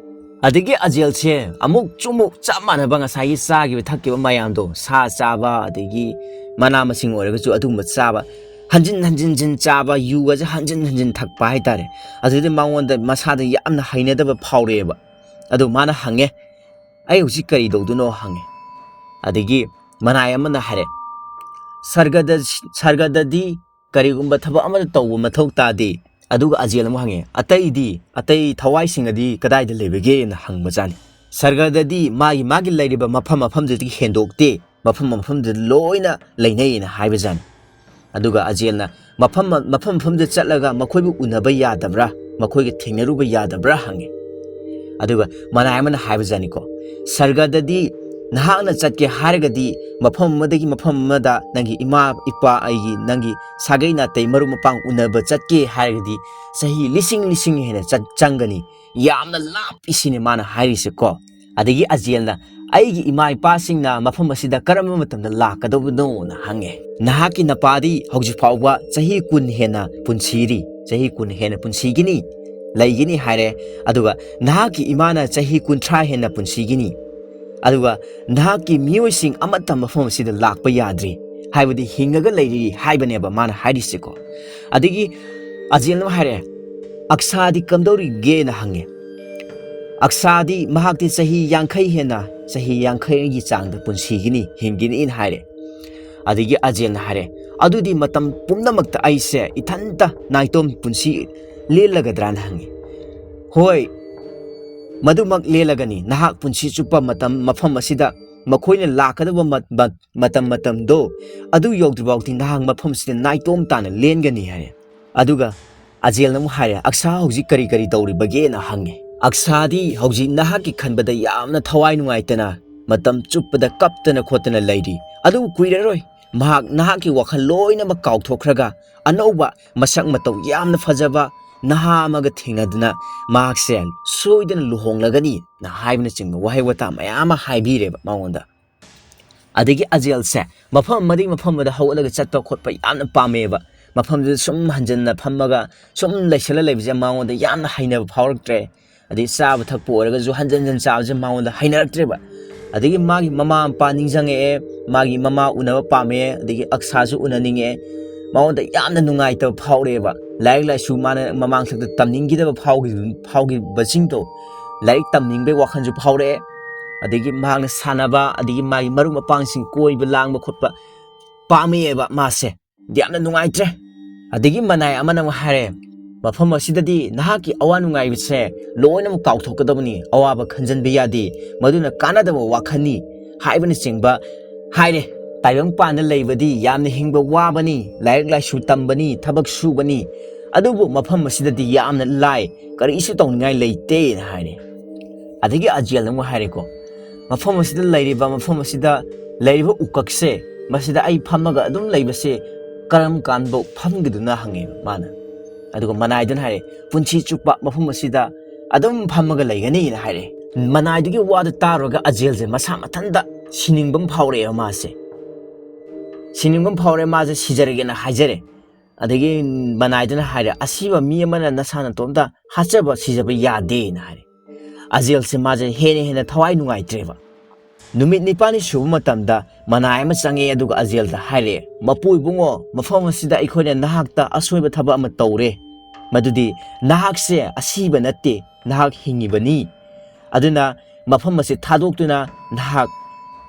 ꯑꯗꯒꯤ ꯑꯖꯦꯜꯁꯦ ꯑꯃꯨꯛꯁꯨ ꯑꯃꯨꯛ ꯆꯞ ꯃꯥꯟꯅꯕ ꯉꯁꯥꯏꯒꯤ ꯆꯥꯈꯤꯕ ꯊꯛꯈꯤꯕ ꯃꯌꯥꯝꯗꯣ, ꯁꯥ ꯆꯥꯕ, ꯑꯗꯒꯤ ꯃꯅꯥ ꯃꯁꯤꯡ ꯑꯣꯏꯔꯒꯁꯨ ꯑꯗꯨꯒꯨꯝꯕ ꯆꯥꯕ, ꯍꯟꯖꯤꯟ ꯍꯟꯖꯤꯟ ꯍꯟꯖꯤꯟ ꯆꯥꯕ, ꯌꯨꯒꯁꯦ ꯍꯟꯖꯤꯟ ꯍꯟꯖꯤꯟ ꯊꯛꯄ ꯍꯥꯏꯇꯥꯔꯦ꯫ ꯑꯗꯨꯗꯤ ꯃꯉꯣꯟꯗ ꯃꯁꯥꯗ ꯌꯥꯝꯅ ꯍꯩꯅꯗꯕ ꯐꯥꯎꯔꯛꯑꯦꯕ꯫ ꯑꯗꯨ ꯃꯥꯅ ꯍꯪꯉꯦ, "ꯑꯩ ꯍꯧꯖꯤꯛ ꯀꯔꯤ ꯇꯧꯗꯣꯏꯅꯣ?" ꯍꯪꯉꯦ꯫ ꯑꯗꯒꯤ ꯃꯅꯥꯏ ꯑꯃꯅ ꯍꯥꯏꯔꯦ, "ꯁꯔꯒꯗ-, ꯁꯔꯒꯗꯗꯤ ꯀꯔꯤꯒꯨꯝꯕ ꯊꯕꯛ ꯑꯃꯗ ꯇꯧꯕ ꯃꯊꯧ ꯇꯥꯗꯦ"꯫ ꯑꯗꯨꯒ ꯑꯖꯦꯜ ꯑꯃꯨꯛ ꯍꯪꯉꯦ, "ꯑꯇꯩꯗꯤ, ꯑꯇꯩ ꯊꯋꯥꯏꯁꯤꯡ ꯑꯗꯤ ꯀꯗꯥꯏꯗ ꯂꯩꯕꯒꯦꯅ?" ꯍꯪꯕꯖꯥꯠꯅꯤ꯫ "ꯁꯔꯒꯗꯗꯤ ꯃꯥꯒꯤ ꯃꯥꯒꯤ ꯂꯩꯔꯤꯕ ꯃꯐꯝ ꯃꯐꯝꯗꯨꯗꯒꯤ ꯍꯦꯟꯗꯣꯛꯇꯦ, ꯃꯐꯝ ꯃꯐꯝꯗꯨꯗ ꯂꯣꯏꯅ ꯂꯩꯅꯩꯅ" ꯍꯥꯏꯕꯖꯥꯠꯅꯤ꯫ ꯑꯗꯨꯒ ꯑꯖꯦꯜꯅ, "ꯃꯐꯝ, ꯃꯐꯝ ꯃꯐꯝꯗ ꯆꯠꯂꯒ ꯃꯈꯣꯏꯕꯨ ꯎꯅꯕ ꯌꯥꯗꯕ꯭ꯔꯥ? ꯃꯈꯣꯏꯒ ꯊꯦꯡꯅꯔꯨꯕ ꯌꯥꯗꯕ꯭ꯔꯥ?" ꯍꯪꯉꯦ꯫ ꯑꯗꯨꯒ ꯃꯅꯥꯏ ꯑꯃꯅ ꯍꯥꯏꯕꯖꯥꯠꯅꯤꯀꯣ, "ꯁꯔꯒꯗꯗꯤ ꯅꯍꯥꯛꯅ ꯆꯠꯀꯦ ꯍꯥꯏꯔꯒꯗꯤ, ꯃꯐꯝ ꯑꯃꯗꯒꯤ ꯃꯐꯝ ꯑꯃꯗ ꯅꯪꯒꯤ ꯏꯃꯥ ꯏꯄꯥ, ꯑꯩꯒꯤ, ꯅꯪꯒꯤ ꯁꯥꯒꯩ ꯅꯥꯇꯩ ꯃꯔꯨꯞ ꯃꯄꯥꯡ ꯎꯅꯕ ꯆꯠꯀꯦ ꯍꯥꯏꯔꯒꯗꯤ, ꯆꯍꯤ ꯂꯤꯁꯤꯡ ꯂꯤꯁꯤꯡ ꯍꯦꯟꯅ ꯆꯠ-, ꯆꯪꯒꯅꯤ, ꯌꯥꯝꯅ ꯂꯥꯞꯄꯤ" ꯁꯤꯅꯤ ꯃꯥꯅ ꯍꯥꯏꯔꯤꯁꯦꯀꯣ꯫ ꯑꯗꯒꯤ ꯑꯖꯦꯜꯅ, "ꯑꯩꯒꯤ ꯏꯃꯥ ꯏꯄꯥꯁꯤꯡꯅ ꯃꯐꯝ ꯑꯁꯤꯗ ꯀꯔꯝꯕ ꯃꯇꯝꯗ ꯂꯥꯛꯀꯗꯧꯕꯅꯣꯅ" ꯍꯪꯉꯦ꯫ "ꯅꯍꯥꯛꯀꯤ ꯅꯄꯥꯗꯤ ꯍꯧꯖꯤꯛ ꯐꯥꯎꯕ ꯆꯍꯤ ꯀꯨꯟ ꯍꯦꯟꯅ ꯄꯨꯟꯁꯤꯔꯤ, ꯆꯍꯤ ꯀꯨꯟ ꯍꯦꯟꯅ ꯄꯨꯟꯁꯤꯒꯅꯤ, ꯂꯩꯒꯅꯤ" ꯍꯥꯏꯔꯦ꯫ ꯑꯗꯨꯒ ꯅꯍꯥꯛꯀꯤ ꯏꯃꯥꯅ ꯆꯍꯤ ꯀꯨꯟꯊ꯭ꯔꯥ ꯍꯦꯟꯅ ꯄꯨꯟꯁꯤꯒꯅꯤ꯫ ꯑꯗꯨꯒ ꯅꯍꯥꯛꯀꯤ ꯃꯤꯑꯣꯏꯁꯤꯡ ꯑꯃꯠꯇ ꯃꯐꯝ ꯑꯁꯤꯗ ꯂꯥꯛꯄ ꯌꯥꯗ꯭ꯔꯤ, ꯍꯥꯏꯕꯗꯤ ꯍꯤꯡꯉꯒ ꯂꯩꯔꯤ ꯍꯥꯏꯕꯅꯦꯕ ꯃꯥꯅ ꯍꯥꯏꯔꯤꯁꯦꯀꯣ꯫ ꯑꯗꯒꯤ ꯑꯖꯦꯜꯅ ꯍꯥꯏꯔꯦ, "ꯑꯛꯁꯥꯗꯤ ꯀꯝꯗꯧꯔꯤꯒꯦꯅ" ꯍꯪꯉꯦ꯫ "ꯑꯛꯁꯥꯗꯤ ꯃꯍꯥꯛꯇꯤ ꯆꯍꯤ ꯌꯥꯡꯈꯩ ꯍꯦꯟꯅ, ꯆꯍꯤ ꯌꯥꯡꯈꯩꯒꯤ ꯆꯥꯡꯗ ꯄꯨꯟꯁꯤꯒꯅꯤ, ꯍꯤꯡꯒꯅꯤꯅ" ꯍꯥꯏꯔꯦ꯫ ꯑꯗꯒꯤ ꯑꯖꯦꯜꯅ ꯍꯥꯏꯔꯦ, "ꯑꯗꯨꯗꯤ ꯃꯇꯝ ꯄꯨꯝꯅꯃꯛꯇ ꯑꯩꯁꯦ ꯏꯊꯟꯇ ꯅꯥꯏꯇꯣꯝ ꯄꯨꯟꯁꯤ ꯂꯦꯜꯂꯒꯗ꯭ꯔꯥꯅ" ꯍꯪꯉꯤ꯫ "ꯍꯣꯏ, ꯃꯗꯨꯃꯛ ꯂꯦꯜꯂꯒꯅꯤ꯫ ꯅꯍꯥꯛ ꯄꯨꯟꯁꯤ ꯆꯨꯞꯄ ꯃꯇꯝ ꯃꯐꯝ ꯑꯁꯤꯗ ꯃꯈꯣꯏꯅ ꯂꯥꯛꯀꯗꯕ ꯃꯠ-, ꯃꯠ-, ꯃꯇꯝ ꯃꯇꯝꯗꯣ ꯑꯗꯨ ꯌꯧꯗ꯭ꯔꯤꯐꯥꯎꯗꯤ ꯅꯍꯥꯛ ꯃꯐꯝꯁꯤꯗ ꯅꯥꯏꯇꯣꯝ ꯇꯥꯅ ꯂꯦꯟꯒꯅꯤ" ꯍꯥꯏꯔꯦ꯫ ꯑꯗꯨꯒ ꯑꯖꯦꯜꯅ ꯑꯃꯨꯛ ꯍꯥꯏꯔꯦ, "ꯑꯛꯁꯥ ꯍꯧꯖꯤꯛ ꯀꯔꯤ ꯀꯔꯤ ꯇꯧꯔꯤꯕꯒꯦꯅ" ꯍꯪꯉꯦ꯫ "ꯑꯛꯁꯥꯗꯤ ꯍꯧꯖꯤꯛ ꯅꯍꯥꯛꯀꯤ ꯈꯟꯕꯗ ꯌꯥꯝꯅ ꯊꯋꯥꯏ ꯅꯨꯡꯉꯥꯏꯇꯅ ꯃꯇꯝ ꯆꯨꯞꯄꯗ ꯀꯞꯇꯅ ꯈꯣꯠꯇꯅ ꯂꯩꯔꯤ꯫ ꯑꯗꯨꯕꯨ ꯀꯨꯏꯔꯔꯣꯏ ꯃꯍꯥꯛ ꯅꯍꯥꯛꯀꯤ ꯋꯥꯈꯜ ꯂꯣꯏꯅꯃꯛ ꯀꯥꯎꯊꯣꯛꯈ꯭ꯔꯒ ꯑꯅꯧꯕ ꯃꯁꯛ ꯃꯇꯧ ꯌꯥꯝꯅ ꯐꯖꯕ ꯅꯍꯥ ꯑꯃꯒ ꯊꯦꯡꯅꯗꯨꯅ ꯃꯍꯥꯛꯁꯦ ꯁꯣꯏꯗꯅ ꯂꯨꯍꯣꯡꯂꯒꯅꯤꯅ" ꯍꯥꯏꯕꯅꯆꯤꯡꯕ ꯋꯥꯍꯩ ꯋꯥꯇꯥ ꯃꯌꯥꯝ ꯑꯃ ꯍꯥꯏꯕꯤꯔꯦꯕ ꯃꯉꯣꯟꯗ꯫ ꯑꯗꯒꯤ ꯑꯖꯦꯜꯁꯦ ꯃꯐꯝ ꯑꯃꯗꯒꯤ ꯃꯐꯝ ꯑꯃꯗ ꯍꯧꯒꯠꯂꯒ ꯆꯠꯄ ꯈꯣꯠꯄ ꯌꯥꯝꯅ ꯄꯥꯝꯃꯦꯕ꯫ ꯃꯐꯝꯗꯨꯗ ꯁꯨꯝ ꯍꯟꯖꯟꯅ ꯐꯝꯃꯒ ꯁꯨꯝ ꯂꯩꯁꯜꯂ ꯂꯩꯕꯁꯦ ꯃꯉꯣꯟꯗ ꯌꯥꯝꯅ ꯍꯩꯅꯕ ꯐꯥꯎꯔꯛꯇ꯭ꯔꯦ꯫ ꯑꯗꯩ ꯆꯥꯕ ꯊꯛꯄ ꯑꯣꯏꯔꯒꯁꯨ ꯍꯟꯖꯟ ꯍꯟꯖꯟ ꯆꯥꯕꯁꯦ ꯃꯉꯣꯟꯗ ꯍꯩꯅꯔꯛꯇ꯭ꯔꯦꯕ꯫ ꯑꯗꯒꯤ ꯃꯥꯒꯤ ꯃꯃꯥ ꯃꯄꯥ ꯅꯤꯡꯁꯤꯡꯉꯛꯑꯦ, ꯃꯥꯒꯤ ꯃꯃꯥ ꯎꯅꯕ ꯄꯥꯝꯃꯛꯑꯦ, ꯑꯗꯒꯤ ꯑꯛꯁꯥꯁꯨ ꯎꯅꯅꯤꯡꯉꯛꯑꯦ꯫ ꯃꯉꯣꯟꯗ ꯌꯥꯝꯅ ꯅꯨꯡꯉꯥꯏꯇꯕ ꯐꯥꯎꯔꯛꯑꯦꯕ꯫ ꯂꯥꯏꯔꯤꯛ ꯂꯥꯏꯁꯨ ꯃꯥꯅ ꯃꯃꯥꯡꯊꯛꯇ ꯇꯝꯅꯤꯡꯈꯤꯗꯕ ꯐꯥꯎꯈꯤ-, ꯐꯥꯎꯈꯤꯕꯁꯤꯡꯗꯣ, ꯂꯥꯏꯔꯤꯛ ꯇꯝꯅꯤꯡꯕꯒꯤ ꯋꯥꯈꯜꯁꯨ ꯐꯥꯎꯔꯛꯑꯦ꯫ ꯑꯗꯒꯤ ꯃꯍꯥꯛꯅ ꯁꯥꯟꯅꯕ, ꯑꯗꯒꯤ ꯃꯥꯒꯤ ꯃꯔꯨꯞ ꯃꯄꯥꯡꯁꯤꯡ ꯀꯣꯏꯕ ꯂꯥꯡꯕ ꯈꯣꯠꯄ ꯄꯥꯝꯃꯛꯑꯦꯕ ꯃꯥꯁꯦ꯫ ꯌꯥꯝꯅ ꯅꯨꯡꯉꯥꯏꯇ꯭ꯔꯦ꯫ ꯑꯗꯒꯤ ꯃꯅꯥꯏ ꯑꯃꯅ ꯑꯃꯨꯛ ꯍꯥꯏꯔꯦ, "ꯃꯐꯝ ꯑꯁꯤꯗꯗꯤ ꯅꯍꯥꯛꯀꯤ ꯑꯋꯥ ꯅꯨꯡꯉꯥꯏꯕꯁꯦ ꯂꯣꯏꯅꯃꯛ ꯀꯥꯎꯊꯣꯛꯀꯗꯕꯅꯤ, ꯑꯋꯥꯕ ꯈꯟꯖꯟꯕ ꯌꯥꯗꯦ, ꯃꯗꯨꯅ ꯀꯥꯟꯅꯗꯕ ꯋꯥꯈꯜꯅꯤ" ꯍꯥꯏꯕꯅꯆꯤꯡꯕ ꯍꯥꯏꯔꯦ꯫ "ꯇꯥꯏꯕꯪꯄꯥꯟꯗ ꯂꯩꯕꯗꯤ ꯌꯥꯝꯅ ꯍꯤꯡꯕ ꯋꯥꯕꯅꯤ, ꯂꯥꯏꯔꯤꯛ ꯂꯥꯏꯁꯨ ꯇꯝꯕꯅꯤ, ꯊꯕꯛ ꯁꯨꯕꯅꯤ, ꯑꯗꯨꯕꯨ ꯃꯐꯝ ꯑꯁꯤꯗꯗꯤ ꯌꯥꯝꯅ ꯂꯥꯏ, ꯀꯔꯤꯁꯨ ꯇꯧꯅꯤꯡꯉꯥꯏ ꯂꯩꯇꯦꯅ" ꯍꯥꯏꯔꯦ꯫ ꯑꯗꯒꯤ ꯑꯖꯦꯜꯅ ꯑꯃꯨꯛ ꯍꯥꯏꯔꯦꯀꯣ, "ꯃꯐꯝ ꯑꯁꯤꯗ ꯂꯩꯔꯤꯕ, ꯃꯐꯝ ꯑꯁꯤꯗ ꯂꯩꯔꯤꯕ ꯎꯀꯛꯁꯦ, ꯃꯁꯤꯗ ꯑꯩ ꯐꯝꯃꯒ ꯑꯗꯨꯝ ꯂꯩꯕꯁꯦ ꯀꯔꯝ ꯀꯥꯟꯐꯧ ꯐꯝꯒꯗꯨꯅ?" ꯍꯪꯉꯦꯕ ꯃꯥꯅ꯫ ꯑꯗꯨꯒ ꯃꯅꯥꯏꯗꯨꯅ ꯍꯥꯏꯔꯦ, "ꯄꯨꯟꯁꯤ ꯆꯨꯞꯄ ꯃꯐꯝ ꯑꯁꯤꯗ ꯑꯗꯨꯝ ꯐꯝꯃꯒ ꯂꯩꯒꯅꯤꯅ" ꯍꯥꯏꯔꯦ꯫ ꯃꯅꯥꯏꯗꯨꯒꯤ ꯋꯥꯗꯨ ꯇꯥꯔꯨꯔꯒ ꯑꯖꯦꯜꯁꯦ ꯃꯁꯥ ꯃꯊꯟꯇ ꯁꯤꯅꯤꯡꯕ ꯑꯃ ꯐꯥꯎꯔꯛꯑꯦꯕ ꯃꯥꯁꯦ꯫ ꯁꯤꯅꯤꯡꯕ ꯑꯃ ꯐꯥꯎꯔꯦ, ꯃꯥꯁꯦ ꯁꯤꯖꯔꯒꯦꯅ ꯍꯥꯏꯖꯔꯦ꯫ ꯑꯗꯒꯤ ꯃꯅꯥꯏꯗꯨꯅ ꯍꯥꯏꯔꯦ, "ꯑꯁꯤꯕ ꯃꯤ ꯑꯃꯅ ꯅꯁꯥ ꯅꯇꯣꯝꯇ ꯍꯥꯠꯆꯕ, ꯁꯤꯖꯕ ꯌꯥꯗꯦꯅ" ꯍꯥꯏꯔꯦ꯫ ꯑꯖꯦꯜꯁꯦ ꯃꯥꯁꯦ ꯍꯦꯟꯅ ꯍꯦꯟꯅ ꯊꯋꯥꯏ ꯅꯨꯡꯉꯥꯏꯇ꯭ꯔꯦꯕ꯫ ꯅꯨꯃꯤꯠ ꯅꯤꯄꯥꯜꯅꯤ ꯁꯨꯕ ꯃꯇꯝꯗ ꯃꯅꯥꯏ ꯑꯃ ꯆꯪꯉꯛꯑꯦ, ꯑꯗꯨꯒ ꯑꯖꯦꯜꯗ ꯍꯥꯏꯔꯛꯑꯦ, "ꯃꯄꯨ ꯏꯕꯨꯡꯉꯣ, ꯃꯐꯝ ꯑꯁꯤꯗ ꯑꯩꯈꯣꯏꯅ ꯅꯍꯥꯛꯇ ꯑꯁꯣꯏꯕ ꯊꯕꯛ ꯑꯃ ꯇꯧꯔꯦ꯫ ꯃꯗꯨꯗꯤ ꯅꯍꯥꯛꯁꯦ ꯑꯁꯤꯕ ꯅꯠꯇꯦ, ꯅꯍꯥꯛ ꯍꯤꯡꯉꯤꯕꯅꯤ꯫ ꯑꯗꯨꯅ ꯃꯐꯝ ꯑꯁꯤ ꯊꯥꯗꯣꯛꯇꯨꯅ ꯅꯍꯥꯛ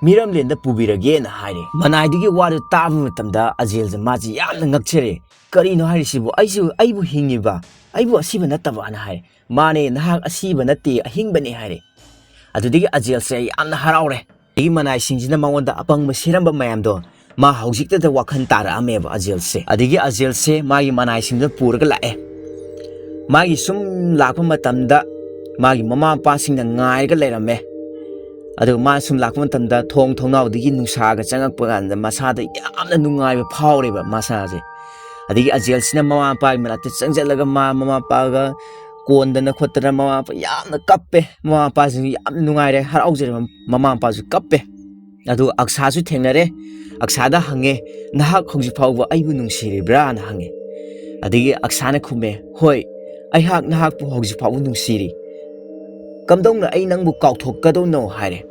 ꯃꯤꯔꯝꯂꯦꯟꯗ ꯄꯨꯕꯤꯔꯒꯦꯅ" ꯍꯥꯏꯔꯦ꯫ ꯃꯅꯥꯏꯗꯨꯒꯤ ꯋꯥꯗꯨ ꯇꯥꯕ ꯃꯇꯝꯗ ꯑꯖꯦꯜꯁꯦ ꯃꯥꯁꯦ ꯌꯥꯝꯅ ꯉꯛꯆꯔꯦ꯫ "ꯀꯔꯤꯅꯣ ꯍꯥꯏꯔꯤꯁꯤꯕꯨ? ꯑꯩꯁꯨ, ꯑꯩꯕꯨ ꯍꯤꯡꯉꯤꯕ, ꯑꯩꯕꯨ ꯑꯁꯤꯕ ꯅꯠꯇꯕꯅ" ꯍꯥꯏꯔꯦ꯫ "ꯃꯥꯅꯦ, ꯅꯍꯥꯛ ꯑꯁꯤꯕ ꯅꯠꯇꯦ, ꯑꯍꯤꯡꯕꯅꯦ" ꯍꯥꯏꯔꯦ꯫ ꯑꯗꯨꯗꯒꯤ ꯑꯖꯦꯜꯁꯦ ꯌꯥꯝꯅ ꯍꯔꯥꯎꯔꯦ꯫ ꯑꯗꯒꯤ ꯃꯅꯥꯏꯁꯤꯡꯁꯤꯅ ꯃꯉꯣꯟꯗ ꯑꯄꯪꯕ ꯁꯤꯔꯝꯕ ꯃꯌꯥꯝꯗꯣ ꯃꯥ ꯍꯧꯖꯤꯛꯇꯗ ꯋꯥꯈꯜ ꯇꯥꯔꯛꯑꯝꯃꯦꯕ ꯑꯖꯦꯜꯁꯦ꯫ ꯑꯗꯒꯤ ꯑꯖꯦꯜꯁꯦ ꯃꯥꯒꯤ ꯃꯅꯥꯏꯁꯤꯡꯗꯨ ꯄꯨꯔꯒ ꯂꯥꯛꯑꯦ꯫ ꯃꯥꯒꯤ ꯁꯨꯝ ꯂꯥꯛꯄ ꯃꯇꯝꯗ ꯃꯥꯒꯤ ꯃꯃꯥ ꯃꯄꯥꯁꯤꯡꯅ ꯉꯥꯏꯔꯒ ꯂꯩꯔꯝꯃꯦ꯫ ꯑꯗꯨꯒ ꯃꯥ ꯁꯨꯝ ꯂꯥꯛꯄ ꯃꯇꯝꯗ ꯊꯣꯡ ꯊꯣꯡꯅꯥꯎꯗꯒꯤ ꯅꯨꯡꯁꯥꯒ ꯆꯪꯉꯛꯄ ꯀꯥꯟꯗ ꯃꯁꯥꯗ ꯌꯥꯝꯅ ꯅꯨꯡꯉꯥꯏꯕ ꯐꯥꯎꯔꯦꯕ ꯃꯁꯥꯁꯦ꯫ ꯑꯗꯒꯤ ꯑꯖꯦꯜꯁꯤꯅ ꯃꯃꯥ ꯃꯄꯥꯒꯤ ꯃꯅꯥꯛꯇ ꯆꯪꯁꯤꯜꯂꯒ ꯃꯥ ꯃꯃꯥ ꯃꯄꯥꯒ ꯀꯣꯟꯗꯅ ꯈꯣꯠꯇꯅ ꯃꯃꯥ ꯃꯄꯥ ꯌꯥꯝꯅ ꯀꯞꯄꯦ꯫ ꯃꯃꯥ ꯃꯄꯥꯁꯤꯡꯁꯨ ꯌꯥꯝꯅ ꯅꯨꯡꯉꯥꯏꯔꯦ, ꯍꯔꯥꯎꯖꯔꯦ, ꯃꯃꯥ ꯃꯄꯥꯁꯨ ꯀꯞꯄꯦ꯫ ꯑꯗꯨꯒ ꯑꯛꯁꯥꯁꯨ ꯊꯦꯡꯅꯔꯦ꯫ ꯑꯛꯁꯥꯗ ꯍꯪꯉꯦ, "ꯅꯍꯥꯛ ꯍꯧꯖꯤꯛ ꯐꯥꯎꯕ ꯑꯩꯕꯨ ꯅꯨꯡꯁꯤꯔꯤꯕ꯭ꯔꯥꯅ?" ꯍꯪꯉꯦ꯫ ꯑꯗꯒꯤ ꯑꯛꯁꯥꯅ ꯈꯨꯝꯃꯦ, "ꯍꯣꯏ, ꯑꯩꯍꯥꯛ ꯅꯍꯥꯛꯄꯨ ꯍꯧꯖꯤꯛ ꯐꯥꯎꯕ ꯅꯨꯡꯁꯤꯔꯤ꯫ ꯀꯝꯗꯧꯅ ꯑꯩ ꯅꯪꯕꯨ ꯀꯥꯎꯊꯣꯛꯀꯗꯧꯅꯣ?" ꯍꯥꯏꯔꯦ꯫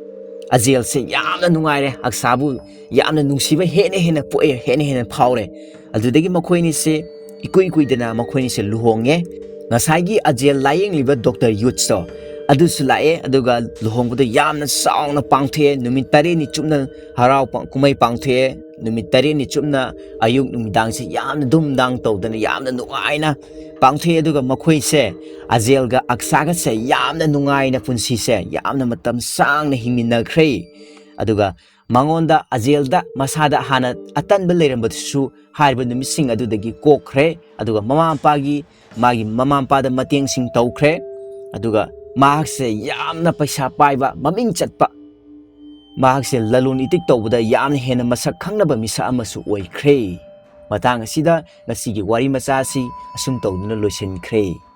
ꯑꯖꯦꯜꯁꯦ ꯌꯥꯝꯅ ꯅꯨꯡꯉꯥꯏꯔꯦ, ꯑꯛꯁꯥꯕꯨ ꯌꯥꯝꯅ ꯅꯨꯡꯁꯤꯕ ꯍꯦꯟꯅ ꯍꯦꯟꯅ ꯄꯣꯛꯑꯦ, ꯍꯦꯟꯅ ꯍꯦꯟꯅ ꯐꯥꯎꯔꯦ꯫ ꯑꯗꯨꯗꯒꯤ ꯃꯈꯣꯏꯅꯤꯁꯦ ꯏꯀꯨꯏ ꯀꯨꯏꯗꯅ ꯃꯈꯣꯏꯅꯤꯁꯦ ꯂꯨꯍꯣꯡꯉꯦ꯫ ꯉꯁꯥꯏꯒꯤ ꯑꯖꯦꯜ ꯂꯥꯌꯦꯡꯂꯤꯕ ꯗꯣꯛꯇꯔ ꯌꯨꯠꯁꯇꯣ, ꯑꯗꯨꯁꯨ ꯂꯥꯛꯑꯦ꯫ ꯑꯗꯨꯒ ꯂꯨꯍꯣꯡꯕꯗꯣ ꯌꯥꯝꯅ ꯆꯥꯎꯅ ꯄꯥꯡꯊꯣꯛꯑꯦ꯫ ꯅꯨꯃꯤꯠ ꯇꯔꯦꯠꯅꯤ ꯆꯨꯞꯅ ꯍꯔꯥꯎ ꯄ-, ꯀꯨꯝꯍꯩ ꯄꯥꯡꯊꯣꯛꯑꯦ꯫ ꯅꯨꯃꯤꯠ ꯇꯔꯦꯠꯅꯤ ꯆꯨꯞꯅ ꯑꯌꯨꯛ ꯅꯨꯃꯤꯗꯥꯡꯁꯦ ꯌꯥꯝꯅ ꯗꯨꯝꯗꯥꯡ ꯇꯧꯗꯅ ꯌꯥꯝꯅ ꯅꯨꯡꯉꯥꯏꯅ ꯄꯥꯡꯊꯣꯛꯑꯦ꯫ ꯑꯗꯨꯒ ꯃꯈꯣꯏꯁꯦ, ꯑꯖꯦꯜꯒ ꯑꯛꯁꯥꯒꯁꯦ, ꯌꯥꯝꯅ ꯅꯨꯡꯉꯥꯏꯅ ꯄꯨꯟꯁꯤꯁꯦ ꯌꯥꯝꯅ ꯃꯇꯝ ꯁꯥꯡꯅ ꯍꯤꯡꯃꯤꯟꯅꯈ꯭ꯔꯦ꯫ ꯑꯗꯨꯒ ꯃꯉꯣꯟꯗ, ꯑꯖꯦꯜꯗ ꯃꯁꯥꯗ ꯍꯥꯟꯅ ꯑꯇꯟꯕ ꯂꯩꯔꯝꯕꯗꯨꯁꯨ ꯍꯥꯏꯔꯤꯕ ꯅꯨꯃꯤꯠꯁꯤꯡ ꯑꯗꯨꯗꯒꯤ ꯀꯣꯛꯈ꯭ꯔꯦ꯫ ꯑꯗꯨꯒ ꯃꯃꯥ ꯃꯄꯥꯒꯤ, ꯃꯥꯒꯤ ꯃꯃꯥ ꯃꯄꯥꯗ ꯃꯇꯦꯡꯁꯤꯡ ꯇꯧꯈ꯭ꯔꯦ꯫ ꯑꯗꯨꯒ ꯃꯍꯥꯛꯁꯦ ꯌꯥꯝꯅ ꯄꯩꯁꯥ ꯄꯥꯏꯕ, ꯃꯃꯤꯡ ꯆꯠꯄ, ꯃꯍꯥꯛꯁꯦ ꯂꯂꯣꯟ ꯏꯇꯤꯛ ꯇꯧꯕꯗ ꯌꯥꯝꯅ ꯍꯦꯟꯅ ꯃꯁꯛ ꯈꯪꯅꯕ ꯃꯤꯁꯛ ꯑꯃꯁꯨ ꯑꯣꯏꯈ꯭ꯔꯦ꯫ ꯃꯇꯥꯡ ꯑꯁꯤꯗ ꯉꯁꯤꯒꯤ ꯋꯥꯔꯤ ꯃꯆꯥ ꯑꯁꯤ ꯑꯁꯨꯝ ꯇꯧꯗꯨꯅ ꯂꯣꯏꯁꯤꯟꯈ꯭ꯔꯦ꯫